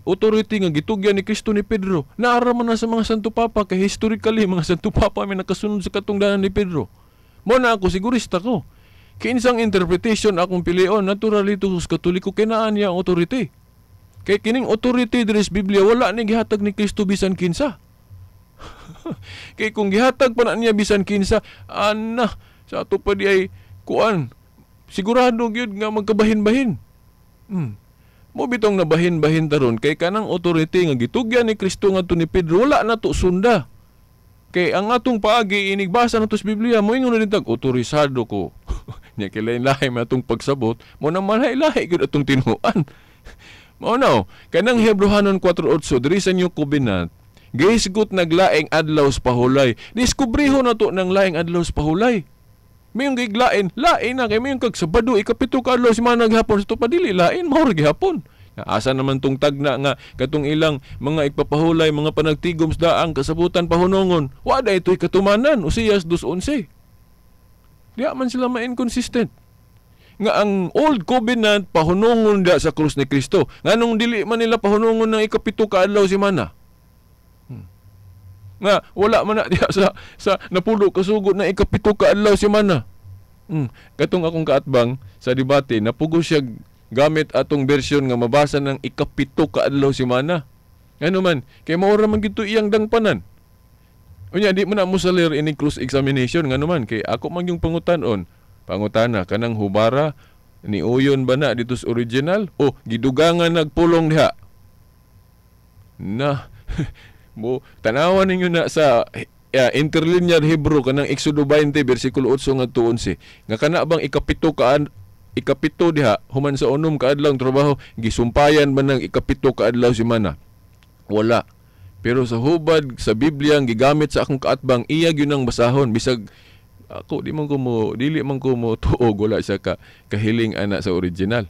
authority nga gitugyan ni Kristo ni Pedro? Naara man na sa mga Santo Papa, kay historically mga Santo Papa may nakasunod sa katungdanan ni Pedro. Mo na ako, sigurista ko. Kinsang interpretation akong pilion? Naturally to sa Katoliko, kay naa niya ang authority. Kay kining authority diri sa Biblia, wala ni gihatag ni Kristo bisan kinsa. Kay kung gihatag pa na niya bisan kinsa, ana sa ato pa di ay kuan, sigurado gyud nga magkabahin-bahin. Mo bitong nabahin-bahin taron kay kanang authority nga gitugyan ni Kristo ngadto ni Pedro, wala na to sunda. Kay ang atong paagi inigbasa nato sa Biblia, moingon na din tag otorisado ko. Nya kay lain-lahi man atong pagsabot, mo na malahi-lahi gyud atong tinuan. Mao na, kanang Hebrohanon 4:8 diri sa New Covenant, gihisgot naglaing adlaw sa pahulay. Diskubriho na to ng laing adlaw sa pahulay. Mayong giglain, lain na kay mayong kag Sabado ikapito ka adlaw semana gihapon, sa pa dili lain, mao ra gihapon. Asa naman tong tagna nga katong ilang mga igpapahulay, mga panagtigom sa daang kasabutan pahunongon, wa da ito'y katumanan, Osías 2:11. Diya man sila ma-inconsistent. Nga ang Old Covenant pahunongon da sa krus ni Kristo. Nganong dili man nila pahunongon ng ikapito ka adlaw semana? Nga wala man na diya sa napulo kasugod na ikapito ka adlaw semana. Katong akong kaatbang sa debate, napugo siya gamit atong version nga mabasa ng ikapito ka adlaw semana. Ngano man, kay maura man gito iyang dangpanan. Unya di man na mosalir ini cross examination, ngano man kay ako man yung pangutanon. Pangutana kanang hubara ni uyon ba na dito sa original o gidugangan nagpulong diha? Na mo tanawan ninyo na sa interlinear Hebrew kanang Exodo 20 bersikulo 8 ngadto 11 nga kana bang ikapito ka ikapito diha human sa unom ka adlaw trabaho, gisumpayan man ng ikapito ka adlaw semana? Wala. Pero sa hubad sa Biblia ang gigamit sa akong kaatbang, iya gyud ang basahon, bisag ako di man ko mo dili man ko mo tuog, wala siya ka kahiling ana sa original.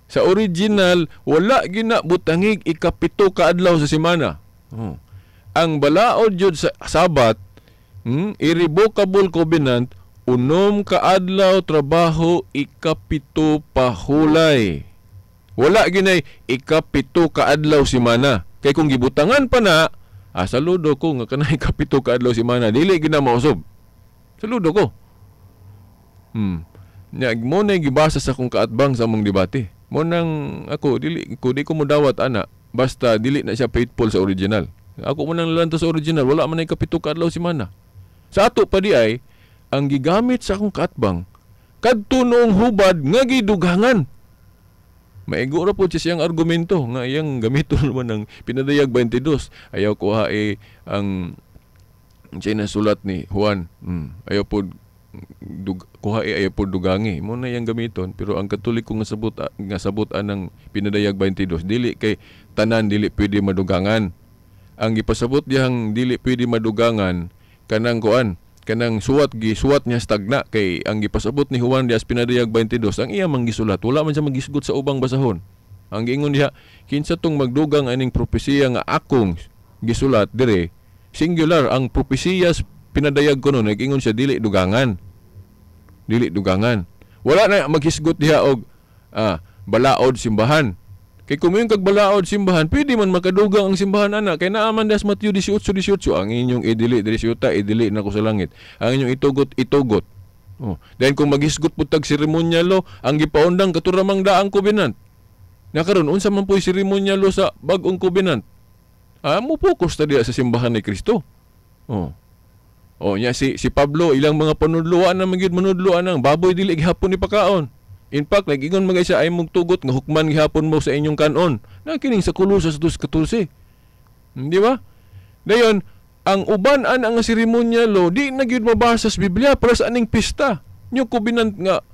Sa original wala gina butangig ikapito ka adlaw sa semana. Oh. Ang balaod jud sa Sabat, irrevocable covenant, unom ka adlaw trabaho, ikapito pahulay. Wala ginay ikapito ka adlaw semana. Kay kung gibutangan pa na, saludo ko nga kanay ikapito ka adlaw semana, dili gina mausab. Saludo ko. Nya mo na gibasa sa akong kaatbang sa among debate. Mo nang ako dili ko di ko modawat ana, basta dili na siya faithful sa original. Ako mo nang lalanto sa original, wala man ay kapito ka adlaw semana. Sa ato pa di ay ang gigamit sa akong kaatbang Kadto noong hubad nga gidugangan. Maigo ra po siya siyang argumento nga iyang gamiton naman ng Pinadayag 22. Ayaw kuhae ang siya nasulat ni Juan. Ayaw po kuhae, ayaw po dugangi. Mo na iyang gamiton, pero ang Katoliko nga sabot anang Pinadayag 22 dili kay tanan dili pwede madugangan. Ang gipasabot dihang dili pwede madugangan kanang kuan, kanang suwat gi suwat niya stagna, kay ang gipasabot ni Juan dias Pinadayag 22 ang iya man gisulat, wala man siya magisgot sa ubang basahon. Ang giingon diha, kinsa tong magdugang aning propesiya nga akong gisulat dire, singular ang propesiya pinadayag kuno, nag-ingon siya dili dugangan. Dili dugangan. Wala na maghisgot diha og balaod simbahan. Kay kung moingon kag balaod simbahan, pwede man makadugang ang simbahan ana kay naa man das Mateo 18:18, ang inyong idili diri sa yuta, idili nako sa langit. Ang inyong itugot, itugot. Oh. Then kung maghisgot pud tag seremonyalo, ang gipaundang katuramang daang covenant. Na karon unsa man po'y seremonyalo sa bag-ong covenant? Mo focus ta diha sa simbahan ni Kristo. Oh. Oh, nya si Pablo ilang mga panudloan na magyud manudloan ang baboy dili gihapon ni pakaon. In fact, nag-ingon mga isa ay mong tugot nga hukman gihapon mo sa inyong kanon. Na kining sa Colosas 2:14. Di ba? Dayon, ang uban-an ang seremonyalo di na gyud mabasa sa Biblia para sa aning pista. New Covenant nga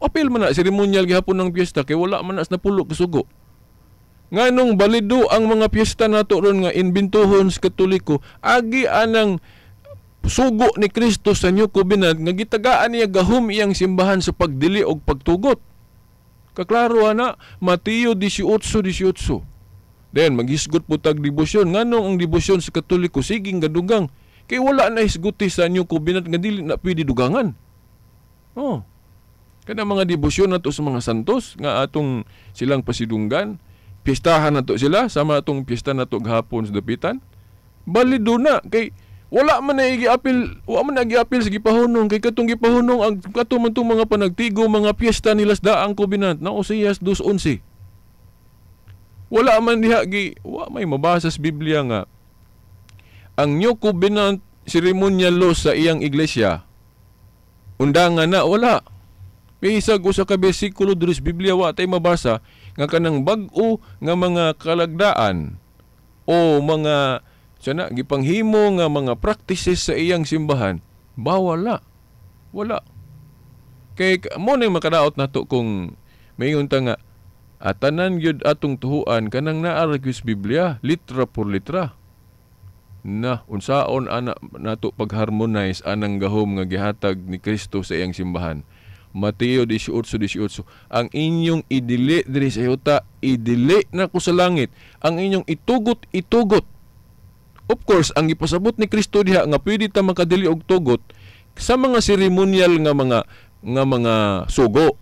apil man na seremonyal gihapon ng piyesta kay wala man na sa napulo kasugo. Nganong balido ang mga piyesta nato ron nga inbintuhon sa Katoliko, agi anang sugo ni Kristo sa New Covenant nga gitagaan niya gahom iyang simbahan sa pagdili og pagtugot. Kaklaro ana, Mateo 18:18. Then maghisgot po tag debosyon. Nganong ang debosyon sa Katoliko siging gadugang kay wala na hisguti sa New Covenant nga dili na pwede dugangan. Oh. Kana mga debosyon nato sa mga santos nga atong silang pasidunggan, piyestahan nato sila sama atong piyesta nato gahapon sa Dapitan. Balido na kay wala man na giapil, wala man na giapil sa gipahunong kay katong gipahunong ang kato man tong mga panagtigo, mga piyesta nila sa daang covenant na Oseas 2:11. Wala man diha gi, wa may mabasa sa Biblia nga ang New Covenant ceremonial law sa iyang iglesia undangan na wala. Bisag usa ka bersikulo diri sa Biblia wa tay mabasa nga kanang bag-o nga mga kalagdaan o mga sana gipanghimo nga mga practices sa iyang simbahan, bawal na. Wala. Kay mo nang makadaot nato kung mayon ta nga atanan gyud atong tuhuan kanang naa ra gyud sa Biblia, litra por litra. Na unsaon ana nato pag-harmonize anang gahom nga gihatag ni Kristo sa iyang simbahan. Mateo 18:18, ang inyong idili diri sa yuta, idili nako sa langit. Ang inyong itugot, itugot. Of course, ang gipasabot ni Kristo diha nga pwede ta makadili og tugot sa mga seremonyal nga mga sugo.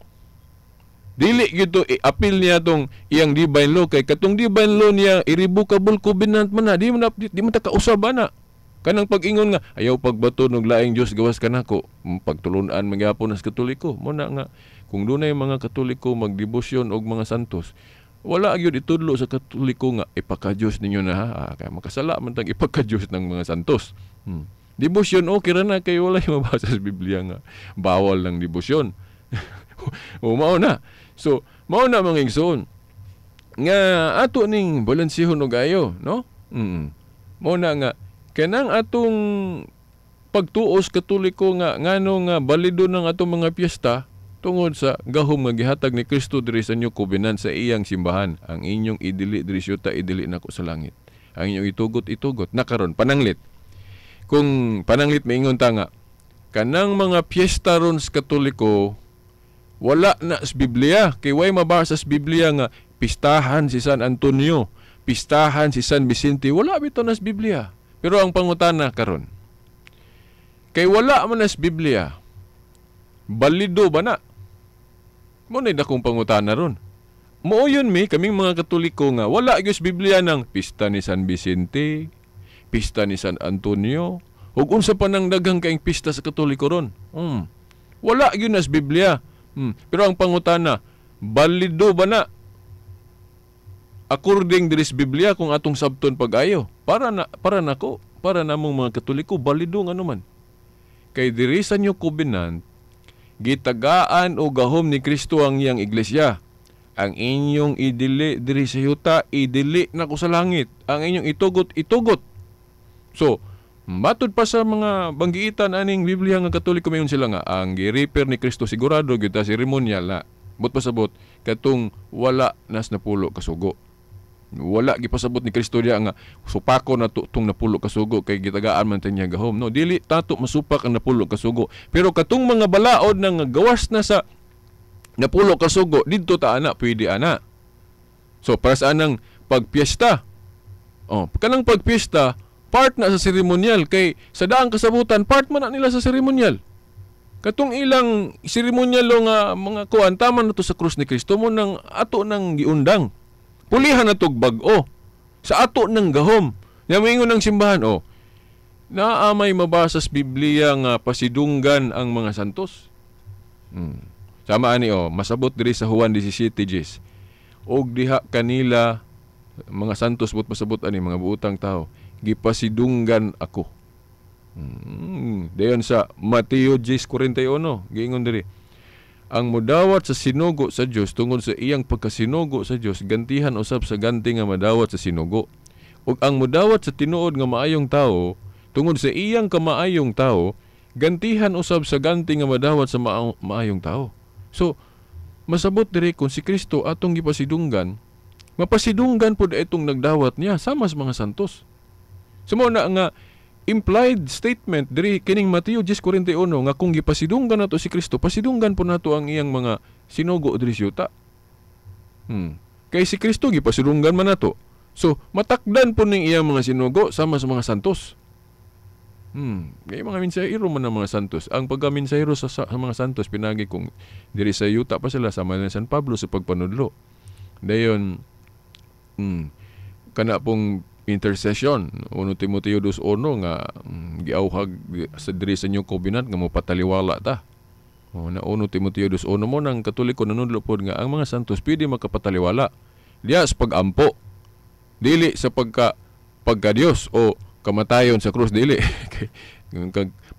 Dili gyud to i-appeal niya tong iyang divine law kay katong divine law niya irrevocable covenant man na, di man ta kausab ana. Kanang pag-ingon nga ayaw pagbato og laing Dios gawas kanako, pagtulun-an magyapon as Katoliko. Mo na nga kung dunay mga Katoliko magdebosyon og mga santos, wala gyud itudlo sa Katoliko nga ipaka-Dios ninyo na ha. Kaya makasala man tang ipaka-Dios ng mga santos. Debosyon okay ra na kay wala yung mabasa sa Biblia nga bawal ng debosyon. O mao na. So mao na mga igsoon nga ato ning balansehon og ayo, no? Mao na nga kanang atong pagtuos Katoliko nga ngano nga balido ng atong mga piyesta tungod sa gahom nga gihatag ni Kristo diri sa New Covenant sa iyang simbahan. Ang inyong idili diri sa yuta, idili nako sa langit. Ang inyong itugot, itugot. Nakaron pananglit. Kung pananglit maingon ta nga kanang mga piyesta ron sa Katoliko wala na sa Biblia kay way mabasa sa Biblia nga pistahan si San Antonio, pistahan si San Vicente, wala bitaw na sa Biblia. Pero ang pangutana karon, kay wala man na sa Biblia, balido ba na? Mo na akong pangutana ron. Mooyon mi kaming mga Katoliko nga wala gyud sa Biblia ng pista ni San Vicente, pista ni San Antonio, ug unsa pa nang daghang kaing pista sa Katoliko ron. Wala gyud na sa Biblia. Pero ang pangutana, balido ba na? According diri sa Biblia kung atong sabton pag-ayo, para nako, para namong mga Katoliko balido nga naman. Kay diri sa New Covenant Gitagaan og gahom ni Kristo ang iyang iglesia. Ang inyong idili diri sa yuta, idili nako sa langit. Ang inyong itugot, itugot. So, matud pa sa mga banggiitan aning Biblia nga Katoliko, mayon sila nga ang gi-refer ni Kristo sigurado gyud ta seremonyal na. But pasabot katong wala nas napulo kasugo. Wala gipasabot ni Kristo diya nga supako na tong napulo kasugo kay gitagaan man ta niya gahom. No, dili tato masupak ang napulo kasugo. Pero katong mga balaod na nga gawas na sa napulo kasugo, didto ta ana, pwede ana. So para sa anang pagpiesta. Oh, kanang pagpiesta part na sa seremonyal kay sa daang kasabutan part man na nila sa seremonyal. Katong ilang seremonyal nga mga kuan tama na to sa krus ni Kristo mo nang ato nang giundang. Pulihan na tog bag-o sa ato ng gahom. Nya moingon ng simbahan, oh, naa may mabasa sa Biblia nga pasidunggan ang mga santos. Sama ani, oh, masabot diri sa Juan 17:10. Og diha kanila mga santos, but masabot ani mga buutang tao, gipasidunggan ako. Dayon sa Mateo 10:41, giingon diri, ang modawat sa sinugo sa Dios tungod sa iyang pagkasinugo sa Dios, gantihan usab sa ganti nga madawat sa sinugo. Ug ang modawat sa tinuod nga maayong tawo tungod sa iyang kamaayong tawo, gantihan usab sa ganti nga madawat sa maayong tawo. So, masabot diri kung si Kristo atong gipasidunggan, mapasidunggan pud itong nagdawat niya sama sa mga santos. So mao na nga implied statement diri kining Mateo 10:41 nga kung gipasidunggan nato si Kristo, pasidunggan po nato ang iyang mga sinugo diri sa yuta. Kay si Kristo gipasidunggan man nato. So matakdan po ning iyang mga sinugo sama sa mga santos. Kay mga mensahero man ang mga santos. Ang pagkaminsahero sa mga santos pinagi kung diri sa yuta pa sila sama ni San Pablo sa pagpanudlo. Dayon kana pong intercession 1 Timoteo 2:1 nga giauhag sa diri sa New Covenant nga mopataliwala ta. O, na 1 Timoteo 2:1 mo nang Katoliko nanudlo pod nga ang mga santos pwede makapataliwala diya sa pag-ampo, dili sa pagka Dios o kamatayon sa krus, dili.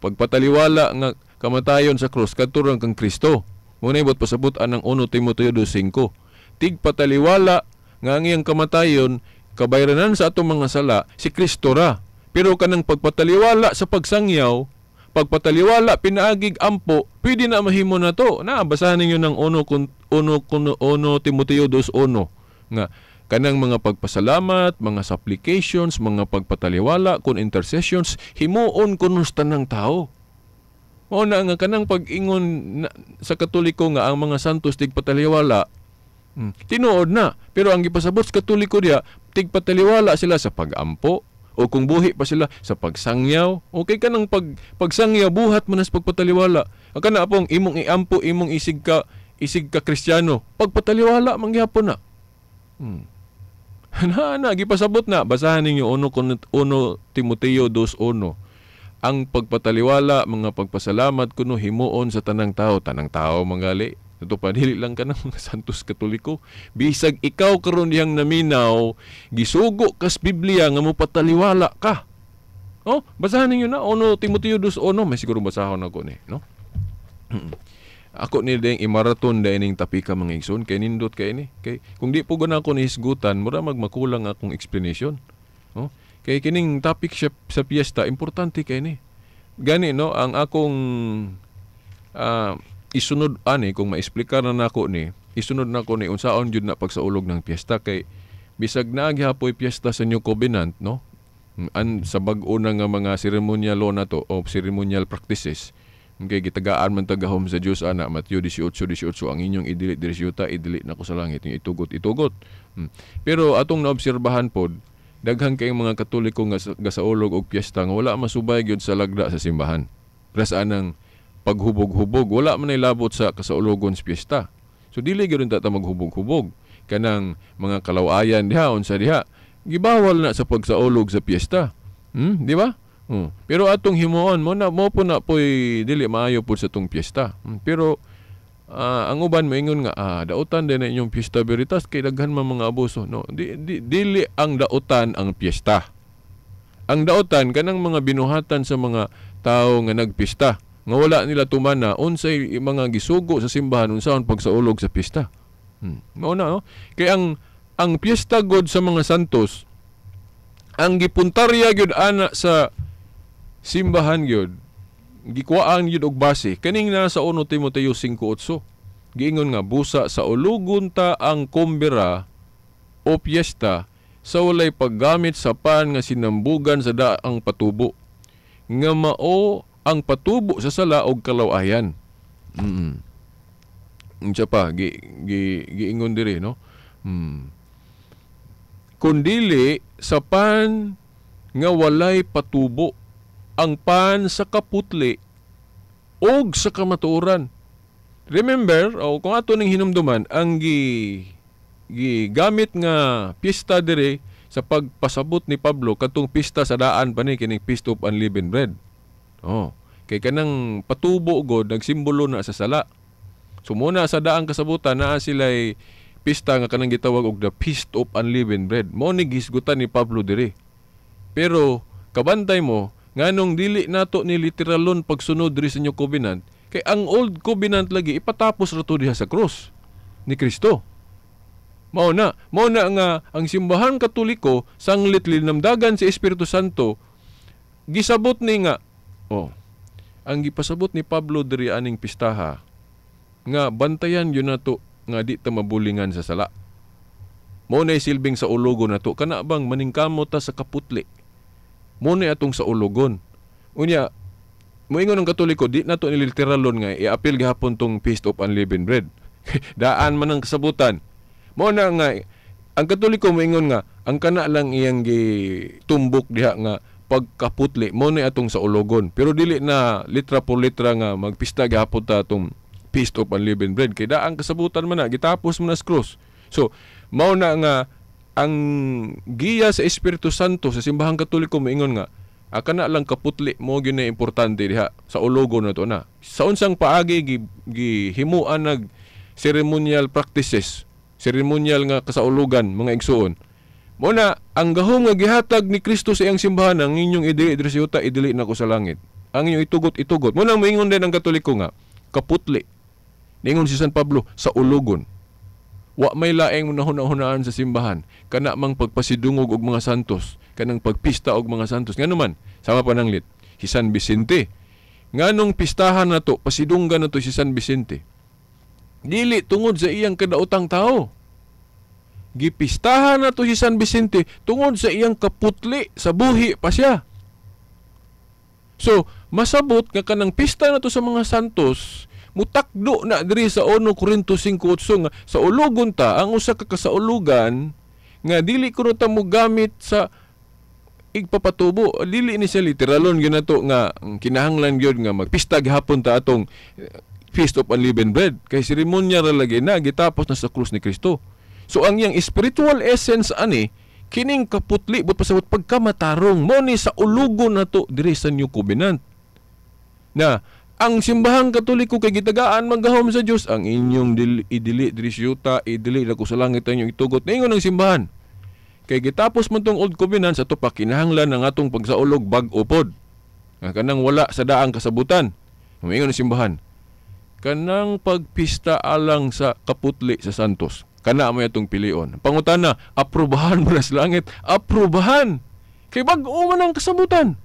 Pagpataliwala nga kamatayon sa krus kadto kang Kristo. Mo na ibot pasabot anang 1 Timoteo 2:5. Tigpataliwala nga ang iyang kamatayon kabayranan sa atong mga sala si Kristo ra. Pero kanang pagpataliwala sa pagsangyaw, pagpataliwala pinaagig ampo, pwede na mahimo na to. Na basahan ninyo ng 1 Timoteo 2:1 nga kanang mga pagpasalamat, mga supplications, mga pagpataliwala kun intercessions himuon kuno sa tanang tao. Mao na nga kanang pag-ingon sa Katoliko nga ang mga santos tigpataliwala, tinuod na. Pero ang gipasabot sa Katoliko diya, tigpataliwala sila sa pag-ampo o kung buhi pa sila sa pagsangyaw. Okay ka ng pagsangyaw, buhat man sa pagpataliwala. Ang kana pong imong iampo, imong isig ka Kristiyano, pagpataliwala mangyapon na. Na gipasabot na. Basahan ninyo 1 Timoteo 2:1. Ang pagpataliwala, mga pagpasalamat kuno himuon sa tanang tao. Tanang tao manggali. Ito pa, dili lang ka ng mga santos Katoliko. Bisag ikaw karon diyang naminaw, gisugo kas Biblia nga mopataliwala ka. Oh, basahan ninyo na 1 Timoteo 2:1. May siguro basahon ako ni, no? Ako ni ding imaraton dahil ning tapika mga igsoon kay nindot kay ni. Kay kung di po gana ako nihisgutan, mura magmakulang akong explanation. Oh, kay kining topic sa piyesta importante kay ni. Gani no, ang akong isunod ani kung maexplikar na nako ni, isunod nako ni unsaon jud na pagsaulog ng piyesta kay bisag naaghapoy piyesta sa New Covenant, no? An sa bag-o na nga mga seremonyal law na to o ceremonial practices. Okay, gitagaan man tagahom sa Dios ana Mateo 18:18 ang inyong idili diri sa yuta, idili nako sa langit, yung itugot itugot. Pero atong naobserbahan pod, daghan kayong mga Katoliko nga gasaulog og piyesta nga wala masubay gyud sa lagda sa simbahan. Pres anang paghubog-hubog, wala man ay labot sa kasaulogon sa piyesta. So dili gyud ta maghubog-hubog kanang mga kalawayan diha unsa diha. Gibawal na sa pagsaulog sa piyesta. Di ba? Pero atong himuon mo na mo po na poy dili maayo pud sa tong piyesta. Pero ang uban moingon nga dautan din na inyong piyesta Veritas kay daghan man mga abuso. No, dili ang dautan ang piyesta. Ang dautan kanang mga binuhatan sa mga tao nga nagpista. Nga wala nila tumana unsay mga gisugo sa simbahan unsaon pagsaulog sa pista. Mao na, no? Kay ang piyesta god sa mga santos, ang gipuntarya gyud ana sa simbahan gyud, gikuhaan gyud og base kaning nasa 1 Timoteo 5:8. Giingon nga busa sa ulugon ta ang kumbira o piyesta sa walay paggamit sa pan nga sinambugan sa daang patubo, nga mao ang patubo sa sala og kalawayan. Unsa pa giingon diri, no? Kundili sa pan nga walay patubo, ang pan sa kaputli og sa kamatuoran. Remember, o kung ato ning hinumduman, ang gigamit nga pista diri sa pagpasabot ni Pablo katong pista sa daan pa ni kining Feast of Unleavened Bread. Oh, kay kanang patubo god nagsimbolo na sa sala. So muna sa daang kasabutan naa sila'y pista nga kanang gitawag og the Feast of Unleavened Bread. Mao ni gihisgutan ni Pablo diri. Pero kabantay mo nganong dili nato ni literalon pagsunod diri sa New Covenant, kay ang Old Covenant lagi ipatapos ra to diha sa krus ni Kristo. Mao na nga ang simbahan Katoliko sanglit linamdagan si Espiritu Santo, gisabot ni nga ang gipasabot ni Pablo diri aning pistaha nga bantayan yun nato nga di ta mabulingan sa sala. Mao na silbing sa ulugon nato kana bang maningkamot ta sa kaputli. Mao na atong sa ulugon. Unya moingon ang Katoliko di nato ni literalon nga iapil gihapon tong Feast of Unleavened Bread. Daan man ang kasabutan. Mao na nga ang Katoliko moingon nga ang kana lang iyang gitumbok diha nga pagkaputli mo na atong sa ulogon, pero dili na litra por litra nga magpista gihapon ta atong Feast of Unleavened Bread kay daang kasabutan man na gitapos man na sa krus. So mao na nga ang giya sa Espiritu Santo sa simbahang Katoliko moingon nga kana lang kaputli mo gyud na importante diha sa ulogon na to na. Sa unsang paagi gihimuan nag ceremonial practices, ceremonial nga kasaulugan mga igsuon. Mo na ang gahom nga gihatag ni Kristo sa iyang simbahan, ang inyong idili diri sa yuta idili nako sa langit. Ang inyong itugot itugot. Mo na moingon din ang Katoliko nga kaputli. Ningon si San Pablo sa ulugon. Wa may laing nahuna-hunaan sa simbahan kana mang pagpasidungog og mga santos, kanang pagpista og mga santos. Ngano man sama pananglit si San Vicente. Nganong pistahan nato, pasidunggan nato si San Vicente? Dili tungod sa iyang kadaotang tao. Gipistahan nato si San Vicente tungod sa iyang kaputli sa buhi pa siya. So, masabot nga kanang pista nato sa mga santos mutakdo na diri sa 1 Corinto 5:8 nga sa ulugon ta ang usa ka kasaulugan nga dili kuno ta mogamit sa igpapatubo. Dili ni siya literalon gyud nato nga kinahanglan gyud nga magpista gihapon ta atong Feast of Unleavened Bread kay seremonya ra lagi na gitapos na sa krus ni Kristo. So ang iyang spiritual essence ani kining kaputli but pasabot pagkamatarong mo ni sa ulugon nato diri sa New Covenant. Na ang simbahang Katoliko kay gitagaan maggahom sa Dios, ang inyong idili diri sa yuta, idili na ko sa langit ang inyong itugot. Ningon ang simbahan. Kay gitapos man tong Old Covenant sa to pa kinahanglan ang atong pagsaulog bag-o pod. Nga kanang wala sa daang kasabutan. Moingon ang simbahan. Kanang pagpista alang sa kaputli sa santos. Kana may atong pilion. Pangutana, aprobahan mo na sa langit? Aprobahan. Kay bag-o man ang kasabutan.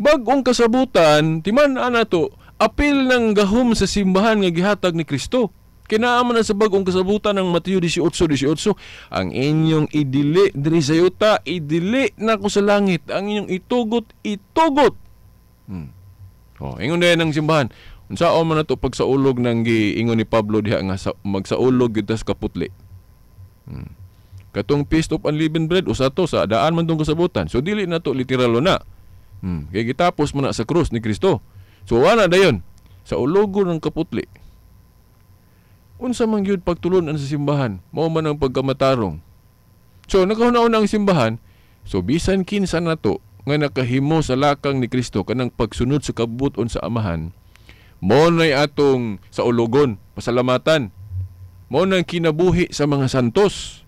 Bag-ong kasabutan, timan-an nato, apil ng gahom sa simbahan nga gihatag ni Kristo. Kinaaman na sa bag-ong kasabutan ng Mateo 18:18, ang inyong idili diri sa yuta, idili na ko sa langit, ang inyong itugot, itugot. Oh, ingon din ang simbahan. Unsaon man nato pagsaulog ng giingon ni Pablo diha nga magsaulog gyud tas kaputli. Katong Feast of Unleavened Bread usa to sa daan man tong kasabutan. So dili na to literalo na. Kay gitapos man na sa krus ni Kristo. So wala dayon sa ulogon ng kaputli. Unsa man gyud pagtulon-an sa simbahan, mao man ang pagkamatarong. So nakahuna-una ang simbahan, so bisan kinsa nato nga nakahimo sa lakang ni Kristo kanang pagsunod sa kabubut-on sa Amahan, mao nay atong sa ulogon, pasalamatan. Mao nang kinabuhi sa mga santos.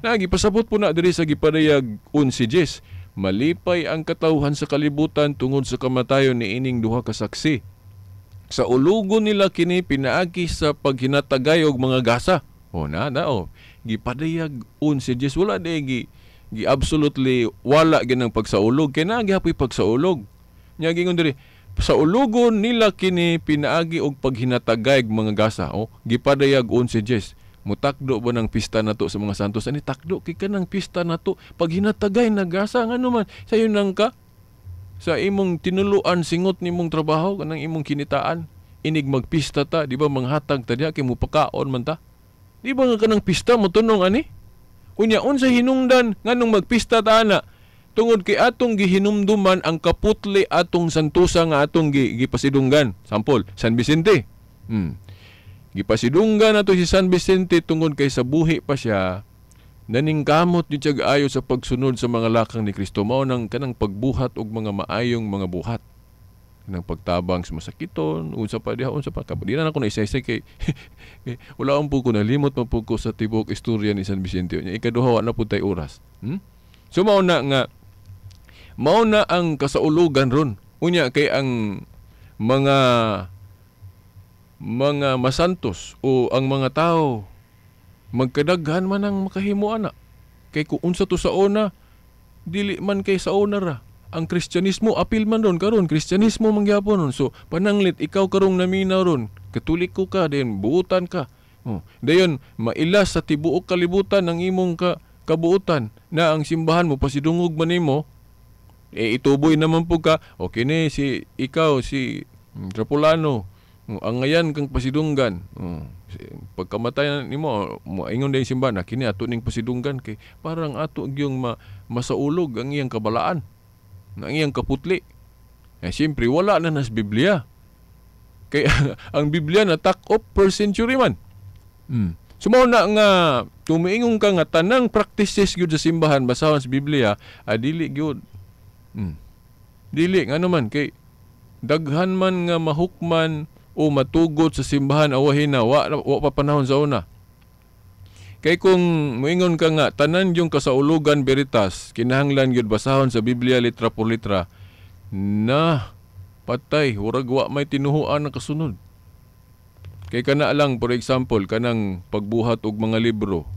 Nagipasabot po na diri sa gipadayag 11:10. Malipay ang katawhan sa kalibutan tungod sa kamatayon ni ining duha ka saksi. Sa ulugon nila kini pinaagi sa paghinatagay og mga gasa. O na na o. Gipadayag 11 Diyes. Wala di gi absolutely wala ginang pagsaulog. Kay naa gihapoy pagsaulog. Nya gingon diri, sa ulugon nila kini pinaagi og paghinatagay og mga gasa. O gipadayag 11 Diyes. Mutakdo ba ng pista nato sa mga santos? Ani takdo kay kanang pista nato paghinatagay nagasa ngano man sayo nang ka sa imong tinuluan singot nimong trabaho kanang imong kinitaan inig magpista ta, di ba manghatag ta diha kay mupakaon man ta? Di ba nga kanang pista motunong ani? Unya unsa hinungdan nganong magpista ta ana? Tungod kay atong gihinumduman ang kaputli atong santusa nga atong gipasidunggan. Sample, San Vicente. Gipasidunggan nato si San Vicente tungod kay sa buhi pa siya naningkamot gyud siya ayo sa pagsunod sa mga lakang ni Kristo, mao nang kanang pagbuhat og mga maayong mga buhat, kanang pagtabang sa masakiton, unsa pa diha, unsa pa di na nako naisay-isay kay wala ang po ko nalimot man po ko sa tibuok istorya ni San Vicente. Nya ikaduha wa na pud tay oras. So mao na nga mao na ang kasaulugan ron. Unya kay ang mga masantos o ang mga tao magkadaghan man ang makahimo ana. Kay kung unsa to sa una, dili man kay sa una ra. Ang Kristyanismo apil man ron karon, Kristyanismo man gyapon ron. So pananglit ikaw karong naminaw ron, Katoliko ka din, buutan ka. Oh, dayon mailas sa tibuok kalibutan ang imong kabuutan na ang simbahan mo pasidungog man nimo. Eh ituboy naman po ka. O kini si ikaw si Trapulano, ang ngayan kang pasidunggan. Pagkamatay nimo, moingon din simbahan na kini ato ning pasidunggan kay parang ato gyung masaulog ang iyang kabalaan, ang iyang kaputli. Eh siyempre wala na nas Biblia. Kay ang Biblia na tak op per century man. So mao na nga tumiingon ka nga tanang practices gyud sa simbahan basahon sa Biblia, dili gyud. Dili ngano man kay daghan man nga mahukman o matugot sa simbahan awahin na wa pa panahon sa una. Kay kung moingon ka nga tanan yung kasaulugan veritas kinahanglan gyud basahon sa Biblia litra por litra, na patay murag wa may tinuhuan na kasunod. Kay kana lang for example kanang pagbuhat og mga libro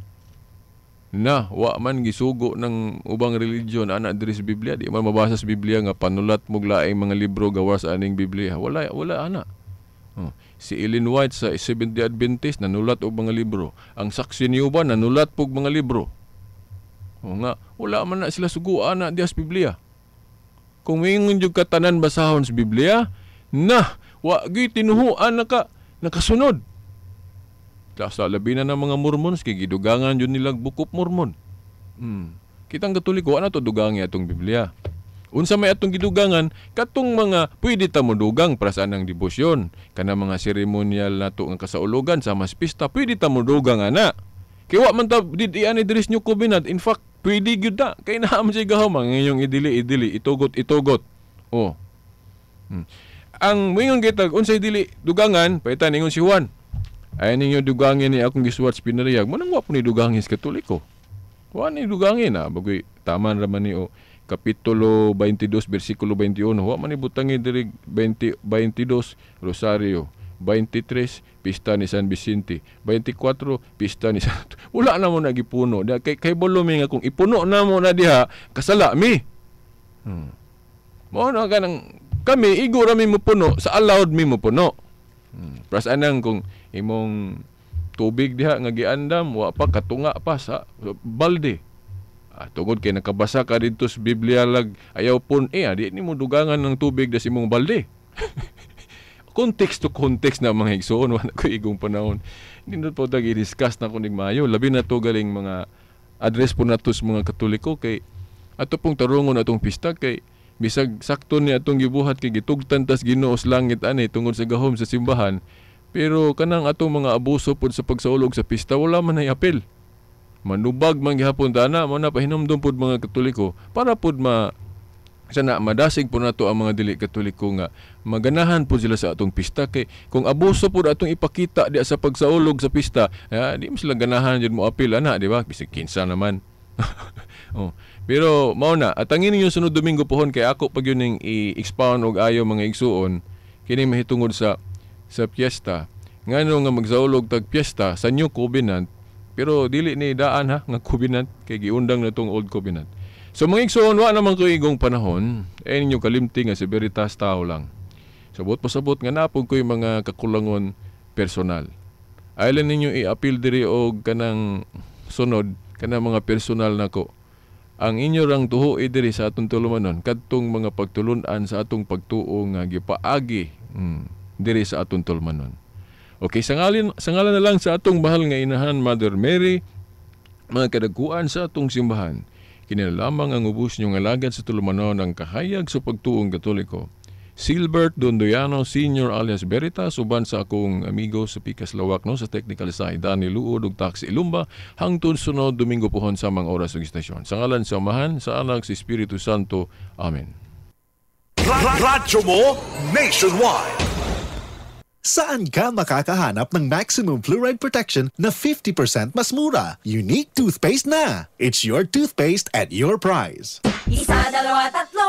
na wa man gisugo ng ubang religion ana diri sa Biblia, di man mabasa sa Biblia nga panulat mo laing mga libro gawas aning Biblia. Wala ana. Oh, si Ellen White sa Seventh-day Adventist nanulat og mga libro. Ang Saksi ni Jehovah nanulat pog mga libro. O nga, wala man na sila suguan na diha sa Biblia. Kung moingon jud ka tanan basahon sa Biblia, na wa gyud tinuhuan na ka nakasunod. Sa labi na ng mga Mormons kay gidugangan jud nila Book of Mormon. Kitang Katoliko wa na to dugangi atong Biblia. Unsa may atong gidugangan katong mga pwede ta modugang para sa anang debosyon, kana mga seremonyal nato nga kasaulugan sa mas pista, pwede ta modugang ana. Kay wa man ta did ani diri sa New Covenant. In fact, pwede gyud ta kay naa man siya gahom ang inyong idili idili, itugot itugot. Oh. Ang moingon kita unsay dili dugangan, paitan ingon si Juan. Ay ninyo dugangin ni akong gisuwat sa pinariyag. Mo nang wa po ni dugangin sa Katoliko. Wa ni dugangin na bagoy taman ra man ni o Kapitulo 22 versikulo 21. Wa man ni butangi diri 22 Rosario, 23 pista ni San Vicente, 24 pista ni San. Wala na mo nagipuno. Kay bolo mi nga kung ipuno na mo na diha kasala mi. Mao na kanang kami igo ra mi mopuno sa allowed mi mopuno. Pras anang kung imong tubig diha nga giandam wa pa katunga pa sa balde. Tungod kay nakabasa ka didto sa Biblia lag ayaw pun di nimo dugangan ng tubig das imong balde. Context to context na mga igsoon, wala ko igong panahon. Nindot po tag i-discuss na kunig maayo. Labi na to galing mga address po nato sa mga Katoliko kay ato pong tarungon atong pista kay bisag sakto ni atong gibuhat kay gitugtan tas Ginoo sa langit ani tungod sa gahom sa simbahan, pero kanang atong mga abuso pod sa pagsaulog sa pista wala man ay apel. Manubag man gihapon ta na, mo na pahinumdum pod mga Katoliko para pod ma sana madasig po nato ang mga dili Katoliko nga maganahan po sila sa atong pista kay kung abuso pod atong ipakita diya sa pagsaulog sa pista, di mo sila ganahan jud mo apil ana, di ba? Bisag kinsa naman. Oh, Pero mao na, at ang ninyo sunod Domingo pohon kay ako pag yun ning i-expound og ayo, mga igsuon, kini mahitungod sa piyesta. Ngano nga magsaulog tag piyesta sa New Covenant, pero dili ni daan ha nga covenant kay giundang na tong Old Covenant. So mga igsuon, wa naman ko igong panahon, eh ninyo kalimti nga si Veritas tao lang. Sabot pasabot nga napog ko'y mga kakulangon personal. Ayaw ninyo i-appeal diri og kanang sunod kanang mga personal nako. Ang inyo rang tuhoy diri sa atong tulumanon kadtong mga pagtulunan sa atong pagtuo nga gipaagi diri sa atong tulumanon. Okay, sa ngalan na lang sa atong mahal nga inahan Mother Mary, mga kadaguan sa atong simbahan. Kini lamang ang ubos niyong alagad sa tulumanon ang kahayag sa pagtuong Katoliko. Silbert Dondoyano Senior alias Veritas uban sa akong amigo sa Pikas Lawak no sa technical side Dani Luod ug Taxi Ilumba, hangtod sunod Domingo pohon sa mga oras ug istasyon. Sa ngalan sa Amahan, sa Anak, sa Espiritu Santo. Amen. Radyo mo nationwide. Saan ka makakahanap ng maximum fluoride protection na 50% mas mura? Unique toothpaste na! It's your toothpaste at your price. Isa, dalawa, tatlo.